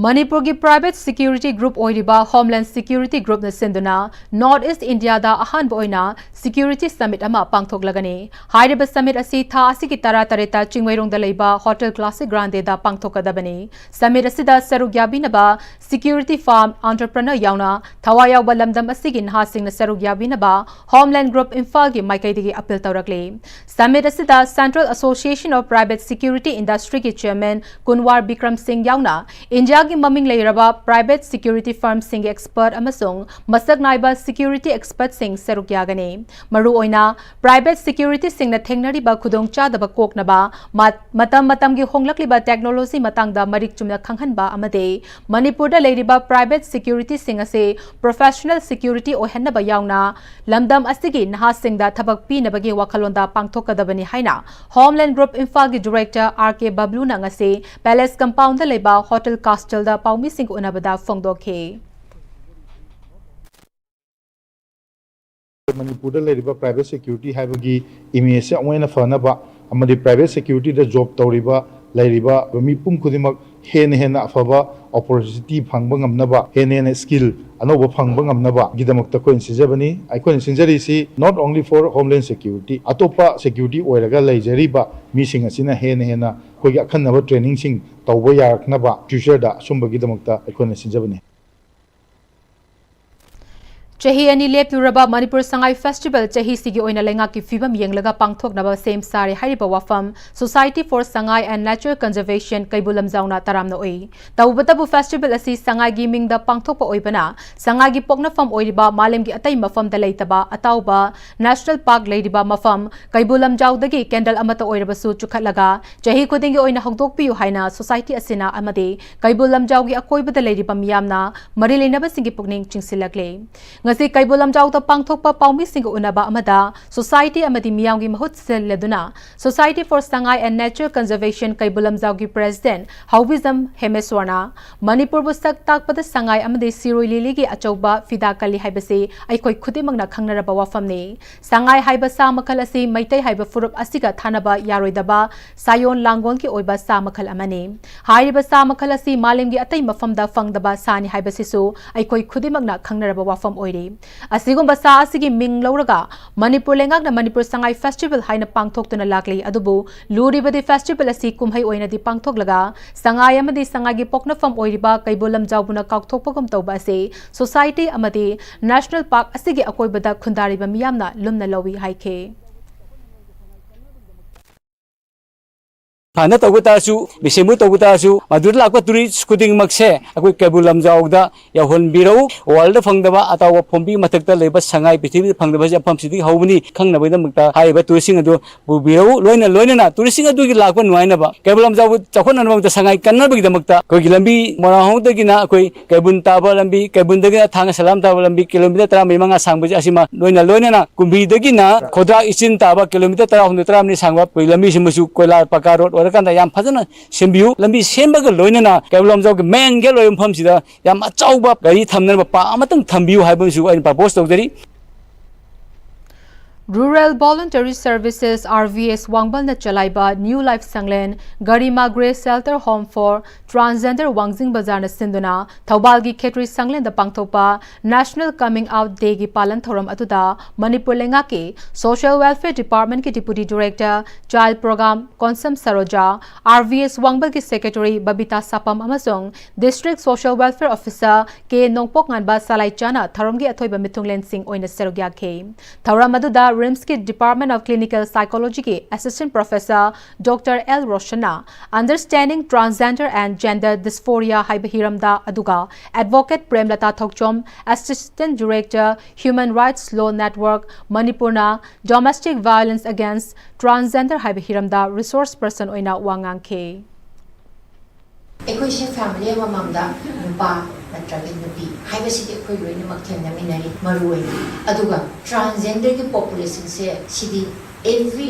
ꯃꯅꯤꯄꯨꯔꯒꯤ private security group ꯑꯣꯏꯔꯤꯕ Homeland Security Groupꯅ ꯁꯤꯟꯗꯨꯅ North East Indiaꯗ ꯑꯍꯥꯟꯕ ꯑꯣꯏꯅ Security Summit ꯑꯃ ꯄꯥꯡꯊꯣꯛꯂꯒꯅꯤ꯫ ꯍꯥꯏꯔꯤꯕ summit ꯑꯁꯤ ꯊꯥ ꯑꯁꯤꯒꯤ ꯇꯔꯥ ꯇꯔꯦꯠꯇ ꯆꯤꯡꯃꯩꯔꯣꯡꯗ ꯂꯩꯕ Hotel Classic Grandeꯗ ꯄꯥꯡꯊꯣꯛꯀꯗꯕꯅꯤ꯫ Summit ꯑꯁꯤꯗ ꯁꯔꯨꯛ ꯌꯥꯕꯤꯅꯕ security firm, entrepreneur ꯌꯥꯎꯅ ꯊꯋꯥꯏ ꯌꯥꯎꯕ ꯂꯝꯗꯝ ꯑꯁꯤꯒꯤ ꯅꯍꯥꯁꯤꯡꯅ ꯁꯔꯨꯛ ꯌꯥꯕꯤꯅꯕ Homeland Group ꯏꯝꯐꯥꯜꯒꯤ ꯃꯥꯏꯀꯩꯗꯒꯤ appeal ꯇꯧꯔꯛꯂꯤ꯫ Summit ꯑꯁꯤꯗ Central Association of Private Security Industryꯒꯤ chairman ꯀꯨꯟꯋꯥꯔ Bikram ꯁꯤꯡ ꯌꯥꯎꯅ ꯏꯟꯗꯤꯌꯥꯒꯤ ꯃꯃꯤꯡ ꯂꯩꯔꯕ private security firmꯁꯤꯡꯒꯤ expert ꯑꯃꯁꯨꯡ ꯃꯁꯛ ꯅꯥꯏꯕ security expertꯁꯤꯡ ꯁꯔꯨꯛ ꯌꯥꯒꯅꯤ꯫ ꯃꯔꯨꯑꯣꯏꯅ private securityꯁꯤꯡꯅ ꯊꯦꯡꯅꯔꯤꯕ ꯈꯨꯗꯣꯡꯆꯥꯗꯕ ꯀꯣꯛꯅꯕ, ꯃ-, ꯃꯇꯝ ꯃꯇꯝꯒꯤ ꯍꯣꯡꯂꯛꯂꯤꯕ technology ꯃꯇꯥꯡꯗ ꯃꯔꯤꯛ ꯆꯨꯝꯅ ꯈꯪꯍꯟꯕ ꯑꯃꯗꯤ ꯃꯅꯤꯄꯨꯔꯗ ꯂꯩꯔꯤꯕ private securityꯁꯤꯡ ꯑꯁꯤ professional security ꯑꯣꯏꯍꯟꯅꯕ ꯌꯥꯎꯅ ꯂꯝꯗꯝ ꯑꯁꯤꯒꯤ ꯅꯍꯥꯁꯤꯡꯗ ꯊꯕꯛ ꯄꯤꯅꯕꯒꯤ ꯋꯥꯈꯜꯂꯣꯟꯗ ꯄꯥꯡꯊꯣꯛꯀꯗꯕꯅꯤ ꯍꯥꯏꯅ Homeland Group ꯏꯝꯐꯥꯜꯒꯤ director ꯑꯥꯔ ꯀꯦ ꯕꯕ꯭ꯂꯨꯅ ꯉꯁꯤ Palace Compoundꯗ ꯂꯩꯕ Hotel Castleꯗ ꯄꯥꯎꯃꯤꯁꯤꯡꯒ ꯎꯅꯕꯗ ꯐꯣꯡꯗꯣꯛꯈꯤ꯫ ꯃꯅꯤꯄꯨꯔꯗ ꯂꯩꯔꯤꯕ private security ꯍꯥꯏꯕꯒꯤ image ꯑꯃꯨꯛ ꯍꯦꯟꯅ ꯐꯅꯕ ꯑꯃꯗꯤ private securityꯗ job ꯇꯧꯔꯤꯕ ꯂꯩꯔꯤꯕ ꯃꯤꯄꯨꯝ ꯈꯨꯗꯤꯡꯃꯛ ꯍꯦꯟꯅ ꯍꯦꯟꯅ ꯑꯐꯕ opportunity ꯐꯪꯕ ꯉꯝꯅꯕ, ꯍꯦꯟꯅ ꯍꯦꯟꯅ skill ꯑꯅꯧꯕ ꯐꯪꯕ ꯉꯝꯅꯕꯒꯤꯗꯃꯛꯇ ꯑꯩꯈꯣꯏꯅ ꯁꯤꯟꯖꯕꯅꯤ꯫ ꯑꯩꯈꯣꯏꯅ ꯁꯤꯟꯖꯔꯤꯁꯤ not only for Homeland Security, ꯑꯇꯣꯞꯄ security ꯑꯣꯏꯔꯒ ꯂꯩꯖꯔꯤꯕ ꯃꯤꯁꯤꯡ ꯑꯁꯤꯅ ꯍꯦꯟꯅ ꯍꯦꯟꯅ ꯑꯩꯈꯣꯏꯒꯤ ꯑꯈꯟꯅꯕ trainingꯁꯤꯡ ꯇꯧꯕ ꯌꯥꯔꯛꯅꯕ futureꯗ ꯑꯁꯨꯝꯕꯒꯤꯗꯃꯛꯇ ꯑꯩꯈꯣꯏꯅ ꯁꯤꯟꯖꯕꯅꯤ꯫ ꯆꯍꯤ ꯑꯅꯤ ꯂꯦꯞꯂꯨꯔꯕ ꯃꯅꯤꯄꯨꯔ ꯁꯉꯥꯏ festival ꯆꯍꯤꯁꯤꯒꯤ ꯑꯣꯏꯅ ꯂꯩꯉꯥꯛꯀꯤ ꯐꯤꯕꯝ ꯌꯦꯡꯂꯒ ꯄꯥꯡꯊꯣꯛꯅꯕ ꯁꯦꯝ ꯁꯥꯔꯦ ꯍꯥꯏꯔꯤꯕ ꯋꯥꯐꯝ Society for Sangai and Nature Conservation ꯀꯩꯕꯨꯜ ꯂꯝꯖꯥꯎꯅ ꯇꯔꯥꯝꯅ ꯎꯏ꯫ ꯇꯧꯕꯇꯕꯨ festival ꯑꯁꯤ ꯁꯉꯥꯏꯒꯤ ꯃꯤꯡꯗ ꯄꯥꯡꯊꯣꯛꯄ ꯑꯣꯏꯕꯅ ꯁꯉꯥꯏꯒꯤ ꯄꯣꯛꯅꯐꯝ ꯑꯣꯏꯔꯤꯕ ꯃꯥꯂꯦꯝꯒꯤ ꯑꯇꯩ ꯃꯐꯝꯗ ꯂꯩꯇꯕ ꯑꯇꯥꯎꯕ national park ꯂꯩꯔꯤꯕ ꯃꯐꯝ ꯀꯩꯕꯨꯜ ꯂꯝꯖꯥꯎꯗꯒꯤ candle ꯑꯃꯠꯇ ꯑꯣꯏꯔꯕꯁꯨ ꯆꯨꯈꯠꯂꯒ ꯆꯍꯤ ꯈꯨꯗꯤꯡꯒꯤ ꯑꯣꯏꯅ ꯍꯧꯗꯣꯛꯄꯤꯌꯨ ꯍꯥꯏꯅ society ꯑꯁꯤꯅ ꯑꯃꯗꯤ ꯀꯩꯕꯨꯜ ꯂꯝꯖꯥꯎꯒꯤ ꯑꯀꯣꯏꯕꯗ ꯂꯩꯔꯤꯕ ꯃꯤꯌꯥꯝꯅ ꯃꯔꯤ ꯂꯩꯅꯕꯁꯤꯡꯒꯤ ꯄꯨꯛꯅꯤꯡ ꯆꯤꯡꯁꯤꯜꯂꯛꯂꯤ꯫ ꯉꯁꯤ ꯀꯩꯕꯨꯜ ꯂꯝꯖꯥꯎꯗ ꯄꯥꯡꯊꯣꯛꯄ ꯄꯥꯎꯃꯤꯁꯤꯡꯒ ꯎꯅꯕ ꯑꯃꯗ Society ꯑꯃꯗꯤ ꯃꯤꯌꯥꯝꯒꯤ ꯃꯍꯨꯠ ꯁꯤꯜꯂꯗꯨꯅ Society for Sangai and Nature Conservation Keibul ꯂꯝꯖꯥꯎꯒꯤ President ꯍꯥꯎꯕꯤꯖꯝ ꯍꯦꯃꯦꯁ꯭ꯋꯔꯅ ꯃꯅꯤꯄꯨꯔꯕꯨ ꯁꯛ ꯇꯥꯛꯄꯗ ꯁꯉꯥꯏ ꯑꯃꯗꯤ ꯁꯤꯔꯣꯏ ꯂꯤꯂꯤꯒꯤ ꯑꯆꯧꯕ ꯐꯤꯗꯥ ꯀꯜꯂꯤ ꯍꯥꯏꯕꯁꯤ ꯑꯩꯈꯣꯏ ꯈꯨꯗꯤꯡꯃꯛꯅ ꯈꯪꯅꯔꯕ ꯋꯥꯐꯝꯅꯤ꯫ ꯁꯉꯥꯏ ꯍꯥꯏꯕ ꯁꯥ ꯃꯈꯜ ꯑꯁꯤ ꯃꯩꯇꯩ ꯍꯥꯏꯕ ꯐꯨꯔꯨꯞ ꯑꯁꯤꯒ ꯊꯥꯅꯕ ꯌꯥꯔꯣꯏꯗꯕ ꯁꯥꯌꯣꯟ ꯂꯥꯡꯒꯣꯜꯒꯤ ꯑꯣꯏꯕ ꯁꯥ ꯃꯈꯜ ꯑꯃꯅꯤ꯫ ꯍꯥꯏꯔꯤꯕ ꯁꯥ ꯃꯈꯜ ꯑꯁꯤ ꯃꯥꯂꯦꯝꯒꯤ ꯑꯇꯩ ꯃꯐꯝꯗ ꯐꯪꯗꯕ ꯁꯥꯅꯤ ꯍꯥꯏꯕꯁꯤꯁꯨ ꯑꯩꯈꯣꯏ ꯈꯨꯗꯤꯡꯃꯛꯅ ꯈꯪꯅꯔꯕ ꯋꯥꯐꯝ ꯑꯣꯏꯔꯤ꯫ ꯑꯁꯤꯒꯨꯝꯕ ꯁꯥ ꯑꯁꯤꯒꯤ ꯃꯤꯡ ꯂꯧꯔꯒ ꯃꯅꯤꯄꯨꯔ ꯂꯩꯉꯥꯛꯅ ꯃꯅꯤꯄꯨꯔ ꯁꯉꯥꯏ Festival ꯍꯥꯏꯅ ꯄꯥꯡꯊꯣꯛꯇꯨꯅ ꯂꯥꯛꯂꯤ꯫ ꯑꯗꯨꯕꯨ ꯂꯨꯔꯤꯕꯗꯤ festival ꯑꯁꯤ ꯀꯨꯝꯍꯩ ꯑꯣꯏꯅꯗꯤ ꯄꯥꯡꯊꯣꯛꯂꯒ ꯁꯉꯥꯏ ꯑꯃꯗꯤ ꯁꯉꯥꯏꯒꯤ ꯄꯣꯛꯅꯐꯝ ꯑꯣꯏꯔꯤꯕ ꯀꯩꯕꯨꯜ ꯂꯝꯖꯥꯎꯕꯨꯅ ꯀꯥꯎꯊꯣꯛꯄꯒꯨꯝ ꯇꯧꯕ ꯑꯁꯤ Society ꯑꯃꯗꯤ National Park ꯑꯁꯤꯒꯤ ꯑꯀꯣꯏꯕꯗ ꯈꯨꯟꯗꯥꯔꯤꯕ ꯃꯤꯌꯥꯝꯅ ꯂꯨꯝꯅ ꯂꯧꯏ ꯍꯥꯏꯈꯤ꯫ ꯐꯅ ꯇꯧꯕ ꯇꯥꯔꯁꯨ, ꯃꯤꯁꯦꯝꯕꯨ ꯇꯧꯕ ꯇꯥꯔꯁꯨ, ꯃꯗꯨꯗ ꯂꯥꯛꯄ tourist ꯈꯨꯗꯤꯡꯃꯛꯁꯦ ꯑꯩꯈꯣꯏ ꯀꯩꯕꯨꯜ ꯂꯝꯖꯥꯎꯗ ꯌꯧꯍꯟꯕꯤꯔꯧ꯫ World ꯐꯪꯗꯕ ꯑꯇꯥꯎꯕ ꯐꯣꯝꯕꯤ ꯃꯊꯛꯇ ꯂꯩꯕ ꯁꯉꯥꯏ, ꯄ꯭ꯔꯤꯊꯤꯕꯤꯗ ꯐꯪꯗꯕ ꯃꯐꯝꯁꯤꯗꯒꯤ ꯍꯧꯕꯅꯤ ꯈꯪꯅꯕꯒꯤꯗꯃꯛꯇ ꯍꯥꯏꯔꯤꯕ touristꯁꯤꯡ ꯑꯗꯨ ꯄꯨꯕꯤꯔꯧ꯫ ꯂꯣꯏꯅ ꯂꯣꯏꯅꯅ touristꯁꯤꯡ ꯑꯗꯨꯒꯤ ꯂꯥꯛꯄ ꯅꯨꯡꯉꯥꯏꯅꯕ, ꯀꯩꯕꯨꯜ ꯂꯝꯖꯥꯎꯕꯨ ꯆꯥꯎꯈꯠꯅꯅꯕꯒꯤꯗꯃꯛꯇ, ꯁꯉꯥꯏ ꯀꯟꯅꯕꯒꯤꯗꯃꯛꯇ ꯑꯩꯈꯣꯏꯒꯤ ꯂꯝꯕꯤ ꯃꯣꯏꯔꯥꯡꯍꯣꯡꯗꯒꯤꯅ ꯑꯩꯈꯣꯏ ꯀꯩꯕꯨꯜ ꯇꯥꯕ ꯂꯝꯕꯤ, ꯀꯩꯕꯨꯜꯗꯒꯤꯅ ꯊꯥꯡꯒ ꯁꯂꯥꯝ ꯇꯥꯕ ꯂꯝꯕꯤ kilometre ꯇꯔꯥꯃꯔꯤ ꯃꯉꯥ ꯁꯥꯡꯕꯁꯦ, ꯑꯁꯤꯃ ꯂꯣꯏꯅ ꯂꯣꯏꯅꯅ ꯀꯨꯝꯕꯤꯗꯒꯤꯅ ꯈꯣꯗ꯭ꯔꯥꯛ ꯏꯆꯤꯟ ꯇꯥꯕ kilometre ꯇꯔꯥꯍꯨꯝꯗꯣꯏ ꯇꯔꯥꯃꯔꯤ ꯁꯥꯡꯕ ꯑꯩꯈꯣꯏ ꯂꯝꯕꯤꯁꯤꯃꯁꯨ ꯀꯣꯏꯂꯥ ꯄꯀꯥ road ꯑꯣꯏꯔꯀꯥꯟꯗ ꯌꯥꯝ ꯐꯖꯅ ꯁꯦꯝꯕꯤꯌꯨ꯫ ꯂꯝꯕꯤ ꯁꯦꯝꯕꯒ ꯂꯣꯏꯅꯅ ꯀꯩꯕꯨꯜ ꯂꯝꯖꯥꯎꯒꯤ main gate ꯑꯣꯏꯕ ꯃꯐꯝꯁꯤꯗ ꯌꯥꯝ ꯑꯆꯧꯕ ꯒꯥꯔꯤ ꯊꯝꯅꯅꯕ park ꯑꯃꯇꯪ ꯊꯝꯕꯤꯌꯨ ꯍꯥꯏꯕ ꯑꯃꯁꯨ ꯑꯩꯅ propose ꯇꯧꯖꯔꯤ꯫ Rural Voluntary Services, RVS ꯋꯥꯡꯕꯜꯅ ꯆꯂꯥꯏꯕ New Life ꯁꯪꯂꯦꯟ, Garima Grace Shelter Home for Transgender ꯋꯥꯡꯖꯤꯡ ꯕꯖꯥꯔꯅ ꯁꯤꯟꯗꯨꯅ ꯊꯧꯕꯥꯜꯒꯤ ꯈꯦꯇ꯭ꯔꯤ ꯁꯪꯂꯦꯟꯗ ꯄꯥꯡꯊꯣꯛꯄ National Coming Out Dayꯒꯤ ꯄꯥꯂꯟ ꯊꯧꯔꯝ ꯑꯗꯨꯗ ꯃꯅꯤꯄꯨꯔ ꯂꯩꯉꯥꯛꯀꯤ Social Welfare Departmentꯀꯤ Deputy Director, Child Program, Konsam ꯁꯔꯣꯖꯥ, RVS ꯋꯥꯡꯕꯜꯒꯤ Secretary Babita ꯁꯥꯄꯝ ꯑꯃꯁꯨꯡ District Social Welfare Officer ꯀꯦ ꯅꯣꯡꯄꯣꯛꯉꯥꯟꯕ ꯁꯂꯥꯏꯆꯥꯅ ꯊꯧꯔꯝꯒꯤ ꯑꯊꯣꯏꯕ ꯃꯤꯊꯨꯡꯂꯦꯟꯁꯤꯡ ꯑꯣꯏꯅ ꯁꯔꯨꯛ ꯌꯥꯈꯤ꯫ ꯊꯧꯔꯝ ꯑꯗꯨꯗ RIMSꯀꯤ Department of Clinical Psychologyꯒꯤ Assistant Professor Doctor ꯑꯦꯜ ꯔꯣꯁꯟꯅ Understanding Transgender and Gender Dysphoria ꯍꯥꯏꯕ ꯍꯤꯔꯝꯗ, ꯑꯗꯨꯒ Advocate ꯄ꯭ꯔꯦꯝꯂꯇꯥ ꯊꯣꯛꯆꯣꯝ, Assistant Director, Human Rights Law Network ꯃꯅꯤꯄꯨꯔꯅ Domestic Violence Against Transgender ꯍꯥꯏꯕ ꯍꯤꯔꯝꯗ Resource Person ꯑꯣꯏꯅ ꯋꯥ ꯉꯥꯡꯈꯤ꯫ ꯑꯩꯈꯣꯏꯁꯦ family ꯑꯃꯃꯝꯗ ꯅꯨꯄꯥ ꯅꯠꯇ꯭ꯔꯒ ꯅꯨꯄꯤ ꯍꯥꯏꯕꯁꯤꯗꯤ ꯑꯩꯈꯣꯏ ꯂꯣꯏꯅꯃꯛ ꯊꯦꯡꯅꯃꯤꯟꯅꯔꯤ꯫ ꯃꯔꯨ ꯑꯣꯏꯅ ꯑꯗꯨꯒ transgenderꯒꯤ populationꯁꯦ ꯁꯤꯗꯤ every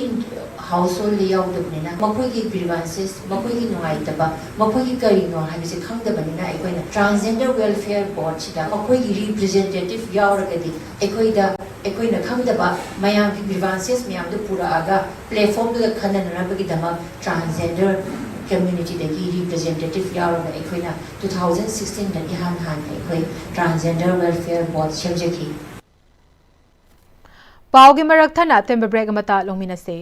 householdꯗ ꯌꯥꯎꯗꯕꯅꯤꯅ ꯃꯈꯣꯏꯒꯤ grievances, ꯃꯈꯣꯏꯒꯤ ꯅꯨꯡꯉꯥꯏꯇꯕ, ꯃꯈꯣꯏꯒꯤ ꯀꯔꯤꯅꯣ ꯍꯥꯏꯕꯁꯦ ꯈꯪꯗꯕꯅꯤꯅ ꯑꯩꯈꯣꯏꯅ Transgender Welfare Boardꯁꯤꯗ ꯃꯈꯣꯏꯒꯤ representative ꯌꯥꯎꯔꯒꯗꯤ ꯑꯩꯈꯣꯏꯗ ꯑꯩꯈꯣꯏꯅ ꯈꯪꯗꯕ ꯃꯌꯥꯝꯒꯤ grievances ꯃꯌꯥꯝꯗꯨ ꯄꯨꯔꯛꯑꯒ platformꯗꯨꯗ ꯈꯟꯅꯅꯅꯕꯒꯤꯗꯃꯛ transgender communityꯗꯒꯤ representative ꯌꯥꯎꯔꯒ ꯑꯩꯈꯣꯏꯅ two thousand sixteenꯗ ꯏꯍꯥꯟ ꯍꯥꯟꯅ ꯑꯩꯈꯣꯏ Transgender Welfare Board ꯁꯦꯝꯖꯈꯤ꯫ ꯄꯥꯎꯒꯤ ꯃꯔꯛ ꯊꯠꯅ ꯑꯇꯦꯟꯕ break ꯑꯃꯇ ꯂꯧꯃꯤꯟꯅꯁꯦ꯫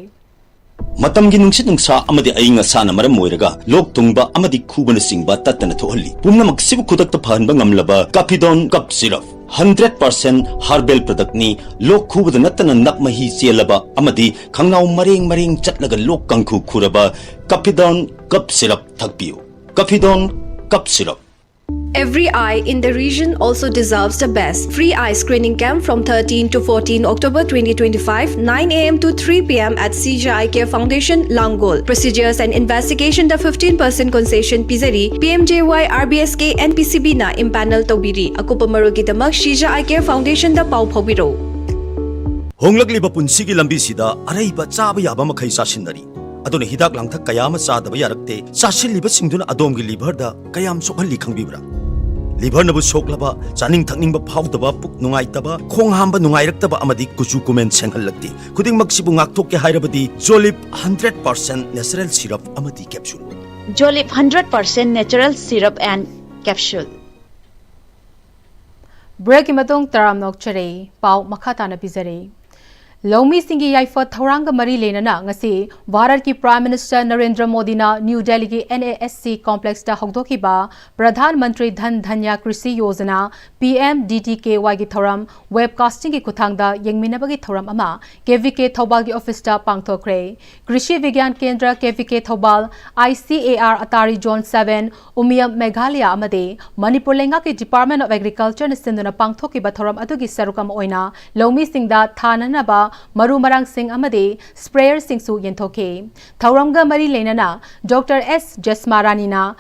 ꯃꯇꯝꯒꯤ ꯅꯨꯡꯁꯤꯠ ꯅꯨꯡꯁꯥ ꯑꯃꯗꯤ ꯑꯏꯪ ꯑꯁꯥꯅ ꯃꯔꯝ ꯑꯣꯏꯔꯒ ꯂꯣꯛ ꯊꯨꯡꯕ ꯑꯃꯗꯤ ꯈꯨꯕꯅꯆꯤꯡꯕ ꯇꯠꯇꯅ ꯊꯣꯛꯍꯜꯂꯤ꯫ ꯄꯨꯝꯅꯃꯛꯁꯤꯕꯨ ꯈꯨꯗꯛꯇ ꯐꯍꯟꯕ ꯉꯝꯂꯕ Caphidone Cough Syrup, hundred percent herbal productꯅꯤ꯫ ꯂꯣꯛ ꯈꯨꯕꯗ ꯅꯠꯇꯅ ꯅꯞ ꯃꯍꯤ ꯆꯦꯜꯂꯕ ꯑꯃꯗꯤ ꯈꯪꯅꯥꯎ ꯃꯔꯦꯡ ꯃꯔꯦꯡ ꯆꯠꯂꯒ ꯂꯣꯛ ꯀꯥꯡꯈꯨ ꯈꯨꯔꯕ Caphidone Cough Syrup ꯊꯛꯄꯤꯌꯨ꯫ Caphidone Cough Syrup꯫ Every eye in the region also deserves the best. Free eye screening camp from thirteen to fourteen October twenty twenty-five, nine a m to three p m at C J I Care Foundation, Langol. Procedures and investigation the fifteen percent concession ꯄꯤꯖꯔꯤ꯫ P M J Y R B S K N P C B ꯅ empanel ꯇꯧꯕꯤꯔꯤ꯫ ꯑꯀꯨꯞꯄ ꯃꯔꯣꯜꯒꯤꯗꯃꯛ C J I Care Foundation ꯗ ꯄꯥꯎ ꯐꯥꯎꯕꯤꯔꯧ꯫ ꯍꯣꯡꯂꯛꯂꯤꯕ ꯄꯨꯟꯁꯤꯒꯤ ꯂꯝꯕꯤꯁꯤꯗ ꯑꯔꯩꯕ ꯆꯥꯕ ꯌꯥꯕ ꯃꯈꯩ ꯆꯥꯁꯤꯟꯅꯔꯤ꯫ ꯑꯗꯨꯅ ꯍꯤꯗꯥꯛ ꯂꯥꯡꯊꯛ ꯀꯌꯥ ꯑꯃ ꯆꯥꯗꯕ ꯌꯥꯔꯛꯇꯦ꯫ ꯆꯥꯁꯤꯜꯂꯤꯕꯁꯤꯡꯗꯨꯅ ꯑꯗꯣꯝꯒꯤ liverꯗ ꯀꯌꯥꯝ ꯁꯣꯛꯍꯜꯂꯤ ꯈꯪꯕꯤꯕ꯭ꯔꯥ? Liverꯅꯕꯨ ꯁꯣꯛꯂꯕ, ꯆꯥꯅꯤꯡ ꯊꯛꯅꯤꯡꯕ ꯐꯥꯎꯗꯕ, ꯄꯨꯛ ꯅꯨꯡꯉꯥꯏꯇꯕ, ꯈꯣꯡ ꯍꯥꯝꯕ ꯅꯨꯡꯉꯥꯏꯔꯛꯇꯕ ꯑꯃꯗꯤ ꯀꯨꯆꯨ ꯀꯨꯃꯦꯟ ꯁꯦꯡꯍꯜꯂꯛꯇꯦ꯫ ꯈꯨꯗꯤꯡꯃꯛꯁꯤꯕꯨ ꯉꯥꯛꯊꯣꯛꯀꯦ ꯍꯥꯏꯔꯕꯗꯤ Jolib hundred percent natural syrup ꯑꯃꯗꯤ capsule꯫ Jolib hundred percent natural syrup and capsule. Breakꯀꯤ ꯃꯇꯨꯡ ꯇꯔꯥꯝꯅ ꯑꯣꯛꯆꯔꯤ꯫ ꯄꯥꯎ ꯃꯈꯥ ꯇꯥꯅ ꯄꯤꯖꯔꯤ꯫ ꯂꯧꯃꯤꯁꯤꯡꯒꯤ ꯌꯥꯏꯐ ꯊꯧꯔꯥꯡꯒ ꯃꯔꯤ ꯂꯩꯅꯅ ꯉꯁꯤ ꯚꯥꯔꯠꯀꯤ Prime Minister ꯅꯔꯦꯟꯗ꯭ꯔ ꯃꯣꯗꯤꯅ ꯅ꯭ꯌꯨ ꯗꯦꯜꯂꯤꯒꯤ N A S C complexꯇ ꯍꯧꯗꯣꯛꯈꯤꯕ Pradhan Mantri Dhan ꯙꯟꯌꯥ Krishi Yojana, P M D D K Yꯒꯤ ꯊꯧꯔꯝ webcastingꯒꯤ ꯈꯨꯠꯊꯥꯡꯗ ꯌꯦꯡꯃꯤꯟꯅꯕꯒꯤ ꯊꯧꯔꯝ ꯑꯃ K V K ꯊꯧꯕꯥꯜꯒꯤ officeꯇ ꯄꯥꯡꯊꯣꯛꯈ꯭ꯔꯦ꯫ ꯀ꯭ꯔꯤꯁꯤ ꯕꯤꯒ꯭ꯌꯥꯟ ꯀꯦꯟꯗ꯭ꯔ, K V K Thoubal, I C A R ꯑꯇꯥꯔꯤ Zone seven, ꯎꯃꯤꯌꯝ ꯃꯦꯘꯥꯂꯌꯥ ꯑꯃꯗꯤ ꯃꯅꯤꯄꯨꯔ ꯂꯩꯉꯥꯛꯀꯤ Department of Agricultureꯅ ꯁꯤꯟꯗꯨꯅ ꯄꯥꯡꯊꯣꯛꯈꯤꯕ ꯊꯧꯔꯝ ꯑꯗꯨꯒꯤ ꯁꯔꯨꯛ ꯑꯃ ꯑꯣꯏꯅ ꯂꯧꯃꯤꯁꯤꯡꯗ ꯊꯥꯅꯅꯕ ꯃꯔꯨ ꯃꯔꯥꯡꯁꯤꯡ ꯑꯃꯗꯤ sprayerꯁꯤꯡꯁꯨ ꯌꯦꯟꯊꯣꯛꯈꯤ꯫ ꯊꯧꯔꯝꯒ ꯃꯔꯤ ꯂꯩꯅꯅ Doctor S ꯖꯁꯃꯥꯔꯥꯅꯤꯅ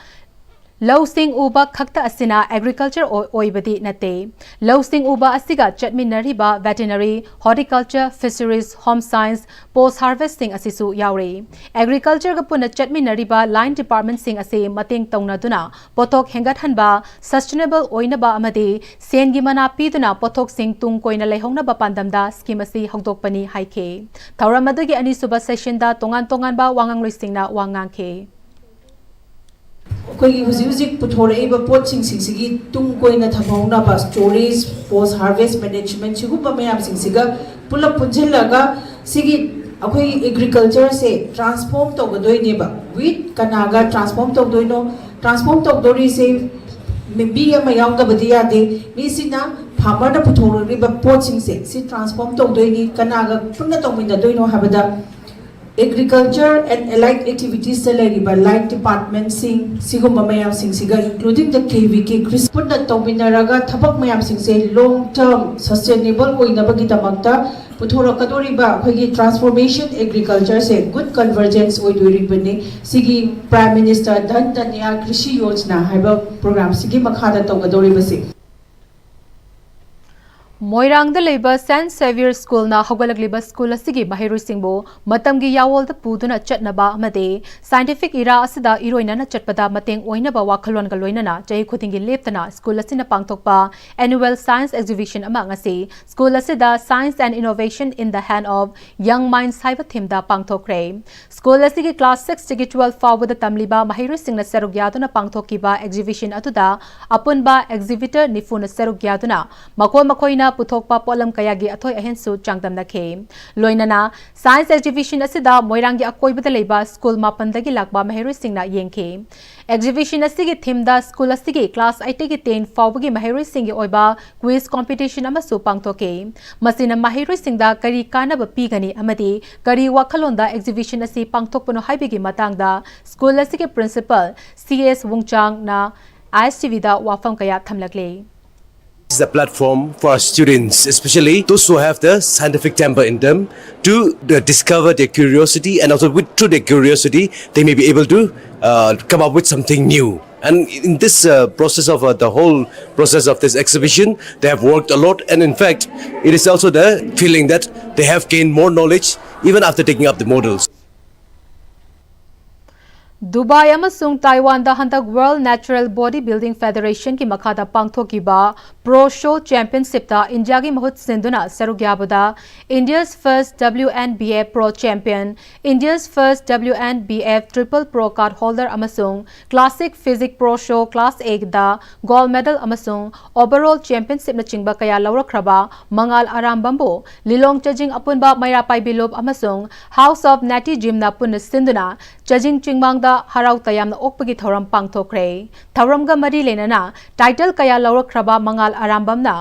ꯂꯧꯁꯤꯡ ꯎꯕ ꯈꯛꯇ ꯑꯁꯤꯅ ꯑꯦꯒ꯭ꯔꯤꯀꯜꯆꯔ ꯑꯣꯏꯕꯗꯤ ꯅꯠꯇꯦ꯫ ꯂꯧꯁꯤꯡ ꯎꯕ ꯑꯁꯤꯒ ꯆꯠꯃꯤꯟꯅꯔꯤꯕ ꯚꯦꯇꯤꯅꯔꯤ, ꯍꯣꯔꯇꯤꯀꯜꯆꯔ, ꯐꯤꯁꯔꯤꯖ, ꯍꯣꯝ ꯁꯥꯏꯟꯁ, ꯄꯣꯁ ꯍꯥꯔꯚꯦꯁꯇꯤꯡ ꯑꯁꯤꯁꯨ ꯌꯥꯎꯔꯤ꯫ ꯑꯦꯒ꯭ꯔꯤꯀꯜꯆꯔꯒ ꯄꯨꯟꯅ ꯆꯠꯃꯤꯟꯅꯔꯤꯕ ꯂꯥꯏꯟ ꯗꯤꯄꯥꯔꯠꯃꯦꯟꯁꯤꯡ ꯑꯁꯤ ꯃꯇꯦꯡ ꯇꯧꯅꯗꯨꯅ ꯄꯣꯠꯊꯣꯛ ꯍꯦꯟꯒꯠꯍꯟꯕ, ꯁꯁꯇꯦꯅꯦꯕꯜ ꯑꯣꯏꯅꯕ ꯑꯃꯗꯤ ꯁꯦꯟꯒꯤ ꯃꯅꯥ ꯄꯤꯗꯨꯅ ꯄꯣꯠꯊꯣꯛꯁꯤꯡ ꯇꯨꯡ ꯀꯣꯏꯅ ꯂꯩꯍꯧꯅꯕ ꯄꯥꯟꯗꯝꯗ ꯁ꯭ꯀꯤꯝ ꯑꯁꯤ ꯍꯧꯗꯣꯛꯄꯅꯤ ꯍꯥꯏꯈꯤ꯫ ꯊꯧꯔꯝ ꯑꯗꯨꯒꯤ ꯑꯅꯤꯁꯨꯕ ꯁꯦꯁꯟꯗ ꯇꯣꯉꯥꯟ ꯇꯣꯉꯥꯟꯕ ꯋꯥ ꯉꯥꯡꯂꯣꯏꯁꯤꯡꯅ ꯋꯥ ꯉꯥꯡꯈꯤ꯫ ꯑꯩꯈꯣꯏꯒꯤ ꯍꯧꯖꯤꯛ ꯍꯧꯖꯤꯛ ꯄꯨꯊꯣꯔꯛꯏꯕ ꯄꯣꯠꯁꯤꯡꯁꯤꯡꯁꯤꯒꯤ ꯇꯨꯡ ꯀꯣꯏꯅ ꯊꯝꯍꯧꯅꯕ, ꯁ꯭ꯇꯣꯔꯦꯖ, ꯄꯣꯁ ꯍꯥꯔꯚꯦꯁ ꯃꯦꯅꯦꯖꯃꯦꯟꯠ, ꯁꯤꯒꯨꯝꯕ ꯃꯌꯥꯝꯁꯤꯡꯁꯤꯒ ꯄꯨꯂꯞ ꯄꯨꯟꯁꯤꯜꯂꯒ ꯁꯤꯒꯤ ꯑꯩꯈꯣꯏꯒꯤ ꯑꯦꯒ꯭ꯔꯤꯀꯜꯆꯔꯁꯦ ꯇ꯭ꯔꯥꯟꯁꯐꯣꯔꯝ ꯇꯧꯒꯗꯣꯏꯅꯦꯕ꯫ ꯋꯤꯠ ꯀꯅꯥꯒ ꯇ꯭ꯔꯥꯟꯁꯐꯣꯔꯝ ꯇꯧꯗꯣꯏꯅꯣ? ꯇ꯭ꯔꯥꯟꯁꯐꯣꯔꯝ ꯇꯧꯗꯣꯔꯤꯁꯦ ꯃꯤ ꯑꯃ ꯌꯥꯎꯗꯕꯗꯤ ꯌꯥꯗꯦ꯫ ꯃꯤꯁꯤꯅ, ꯐꯥꯔꯃꯔꯅ ꯄꯨꯊꯣꯔꯛꯂꯤꯕ ꯄꯣꯠꯁꯤꯡꯁꯦ ꯁꯤ ꯇ꯭ꯔꯥꯟꯁꯐꯣꯔꯝ ꯇꯧꯗꯣꯏꯅꯤ꯫ ꯀꯅꯥꯒ ꯄꯨꯟꯅ ꯇꯧꯃꯤꯟꯅꯗꯣꯏꯅꯣ ꯍꯥꯏꯕꯗ, ꯑꯦꯒ꯭ꯔꯤꯀꯜꯆꯔ ꯑꯦꯟ ꯑꯦꯂꯥꯏꯠ ꯑꯦꯛꯇꯤꯚꯤꯇꯤꯁꯇ ꯂꯩꯔꯤꯕ ꯂꯥꯏꯟ ꯗꯤꯄꯥꯔꯠꯃꯦꯟꯠꯁꯤꯡ, ꯁꯤꯒꯨꯝꯕ ꯃꯌꯥꯝꯁꯤꯡꯁꯤꯒ, including the K V K ꯀ꯭ꯔꯤꯁ, ꯄꯨꯟꯅ ꯇꯧꯃꯤꯟꯅꯔꯒ ꯊꯕꯛ ꯃꯌꯥꯝꯁꯤꯡꯁꯦ ꯂꯣꯡ ꯇꯔꯝ ꯁꯁꯇꯦꯅꯦꯕꯜ ꯑꯣꯏꯅꯕꯒꯤꯗꯃꯛꯇ ꯄꯨꯊꯣꯔꯛꯀꯗꯧꯔꯤꯕ ꯑꯩꯈꯣꯏꯒꯤ ꯇ꯭ꯔꯥꯟꯁꯐꯣꯔꯃꯦꯁꯟ ꯑꯦꯒ꯭ꯔꯤꯀꯜꯆꯔꯁꯦ ꯒꯨꯗ ꯀꯟꯚꯔꯖꯦꯟꯁ ꯑꯣꯏꯗꯣꯔꯤꯕꯅꯤ꯫ ꯁꯤꯒꯤ ꯄ꯭ꯔꯥꯏꯝ ꯃꯤꯅꯤꯁꯇꯔ ꯙꯟ ꯙꯟꯌꯥ ꯀ꯭ꯔꯤꯁꯤ ꯌꯣꯖꯅꯥ ꯍꯥꯏꯕ ꯄ꯭ꯔꯣꯒ꯭ꯔꯥꯝꯁꯤꯒꯤ ꯃꯈꯥꯗ ꯇꯧꯒꯗꯧꯔꯤꯕꯁꯦ꯫ ꯃꯣꯏꯔꯥꯡꯗ ꯂꯩꯕ ꯁꯦꯟꯠ ꯁꯦꯚꯤꯌꯔ ꯁ꯭ꯀꯨꯜꯅ ꯍꯧꯒꯠꯂꯛꯂꯤꯕ ꯁ꯭ꯀꯨꯜ ꯑꯁꯤꯒꯤ ꯃꯍꯩꯔꯣꯏꯁꯤꯡꯕꯨ ꯃꯇꯝꯒꯤ ꯌꯥꯋꯣꯜꯗ ꯄꯨꯗꯨꯅ ꯆꯠꯅꯕ ꯑꯃꯗꯤ ꯁꯥꯏꯟꯇꯤꯐꯤꯛ ꯏꯔꯥ ꯑꯁꯤꯗ ꯏꯔꯣꯏꯅꯅ ꯆꯠꯄꯗ ꯃꯇꯦꯡ ꯑꯣꯏꯅꯕ ꯋꯥꯈꯜꯂꯣꯟꯒ ꯂꯣꯏꯅꯅ ꯆꯍꯤ ꯈꯨꯗꯤꯡꯒꯤ ꯂꯦꯞꯇꯅ ꯁ꯭ꯀꯨꯜ ꯑꯁꯤꯅ ꯄꯥꯡꯊꯣꯛꯄ annual science exhibition ꯑꯃ ꯉꯁꯤ ꯁ꯭ꯀꯨꯜ ꯑꯁꯤꯗ Science and Innovation in the Hand of Young Minds ꯍꯥꯏꯕ ꯊꯤꯝꯗ ꯄꯥꯡꯊꯣꯛꯈ꯭ꯔꯦ꯫ ꯁ꯭ꯀꯨꯜ ꯑꯁꯤꯒꯤ ꯀ꯭ꯂꯥꯁ ꯁꯤꯛꯁꯇꯒꯤ ꯇꯨꯋꯦꯜꯐ ꯐꯥꯎꯕꯗ ꯇꯝꯂꯤꯕ ꯃꯍꯩꯔꯣꯏꯁꯤꯡꯅ ꯁꯔꯨꯛ ꯌꯥꯗꯨꯅ ꯄꯥꯡꯊꯣꯛꯈꯤꯕ ꯑꯦꯛꯖꯤꯕꯤꯁꯟ ꯑꯗꯨꯗ ꯑꯄꯨꯟꯕ ꯑꯦꯛꯖꯤꯕꯤꯇꯔ ꯅꯤꯐꯨꯅ ꯁꯔꯨꯛ ꯌꯥꯗꯨꯅ ꯃꯈꯣꯏ ꯃꯈꯣꯏꯅ ꯄꯨꯊꯣꯛꯄ ꯄꯣꯠꯂꯝ ꯀꯌꯥꯒꯤ ꯑꯊꯣꯏ ꯑꯍꯦꯟꯁꯨ ꯆꯥꯡꯗꯝꯅꯈꯤ꯫ ꯂꯣꯏꯅꯅ ꯁꯥꯏꯟꯁ ꯑꯦꯛꯖꯤꯕꯤꯁꯟ ꯑꯁꯤꯗ ꯃꯣꯏꯔꯥꯡꯒꯤ ꯑꯀꯣꯏꯕꯗ ꯂꯩꯕ ꯁ꯭ꯀꯨꯜ ꯃꯥꯄꯟꯗꯒꯤ ꯂꯥꯛꯄ ꯃꯍꯩꯔꯣꯏꯁꯤꯡꯅ ꯌꯦꯡꯈꯤ꯫ ꯑꯦꯛꯖꯤꯕꯤꯁꯟ ꯑꯁꯤꯒꯤ ꯊꯤꯝꯗ ꯁ꯭ꯀꯨꯜ ꯑꯁꯤꯒꯤ ꯀ꯭ꯂꯥꯁ ꯑꯩꯠꯇꯒꯤ ꯇꯦꯟ ꯐꯥꯎꯕꯒꯤ ꯃꯍꯩꯔꯣꯏꯁꯤꯡꯒꯤ ꯑꯣꯏꯕ ꯀ꯭ꯋꯤꯖ ꯀꯣꯝꯄꯤꯇꯤꯁꯟ ꯑꯃꯁꯨ ꯄꯥꯡꯊꯣꯛꯈꯤ꯫ ꯃꯁꯤꯅ ꯃꯍꯩꯔꯣꯏꯁꯤꯡꯗ ꯀꯔꯤ ꯀꯥꯟꯅꯕ ꯄꯤꯒꯅꯤ ꯑꯃꯗꯤ ꯀꯔꯤ ꯋꯥꯈꯜꯂꯣꯟꯗ ꯑꯦꯛꯖꯤꯕꯤꯁꯟ ꯑꯁꯤ ꯄꯥꯡꯊꯣꯛꯄꯅꯣ ꯍꯥꯏꯕꯒꯤ ꯃꯇꯥꯡꯗ ꯁ꯭ꯀꯨꯜ ꯑꯁꯤꯒꯤ ꯄ꯭ꯔꯤꯟꯁꯤꯄꯜ ꯁꯤ ꯑꯦꯁ ꯋꯨꯡꯆꯥꯡꯅ ꯑꯥꯏ ꯑꯦꯁ ꯇꯤ ꯚꯤꯗ ꯋꯥꯐꯝ ꯀꯌꯥ ꯊꯝꯂꯛꯂꯤ꯫ This is a platform for our students, especially those who have the scientific temper in them, to uh, discover their curiosity, and also with, through their curiosity, they may be able to uh, come up with something new. And in this uh, process of uh, the whole process of this exhibition, they have worked a lot. And in fact, it is also the feeling that they have gained more knowledge even after taking up the models. Dubai ꯑꯃꯁꯨꯡ ꯇꯥꯏꯋꯥꯟꯗ ꯍꯟꯗꯛ World Natural Body Building Federation ꯒꯤ ꯃꯈꯥꯗ ꯄꯥꯡꯊꯣꯛꯈꯤꯕ Pro Show Championship ꯇ ꯏꯟꯗꯤꯌꯥꯒꯤ ꯃꯍꯨꯠ ꯁꯤꯟꯗꯨꯅ ꯁꯔꯨꯛ ꯌꯥꯕꯗ India's first W N B F Pro Champion, India's first W N B F Triple Pro Card Holder ꯑꯃꯁꯨꯡ Classic Physique Pro Show Class A the Gold Medal ꯑꯃꯁꯨꯡ Overall Championship ꯅꯆꯤꯡꯕ ꯀꯌꯥ ꯂꯧꯔꯛꯈ꯭ꯔꯕ ꯃꯉꯥꯜ ꯑꯔꯥꯝꯕꯝꯕꯨ ꯂꯤꯂꯣꯡ ꯆꯥꯖꯤꯡ ꯑꯄꯨꯟꯕ ꯃꯩꯔꯥ ꯄꯥꯏꯕꯤ ꯂꯨꯞ ꯑꯃꯁꯨꯡ House of Natty Gym ꯅ ꯄꯨꯟꯅ ꯁꯤꯟꯗꯨꯅ ꯆꯥꯖꯤꯡ ꯆꯤꯡꯃꯥꯡꯗ ꯍꯔꯥꯎ ꯇꯌꯥꯝꯅ ꯑꯣꯛꯄꯒꯤ ꯊꯧꯔꯝ ꯄꯥꯡꯊꯣꯛꯈ꯭ꯔꯦ꯫ ꯊꯧꯔꯝꯒ ꯃꯔꯤ ꯂꯩꯅꯅ title ꯀꯌꯥ ꯂꯧꯔꯛꯈ꯭ꯔꯕ ꯃꯉꯥꯜ ꯑꯔꯥꯝꯕꯝꯅ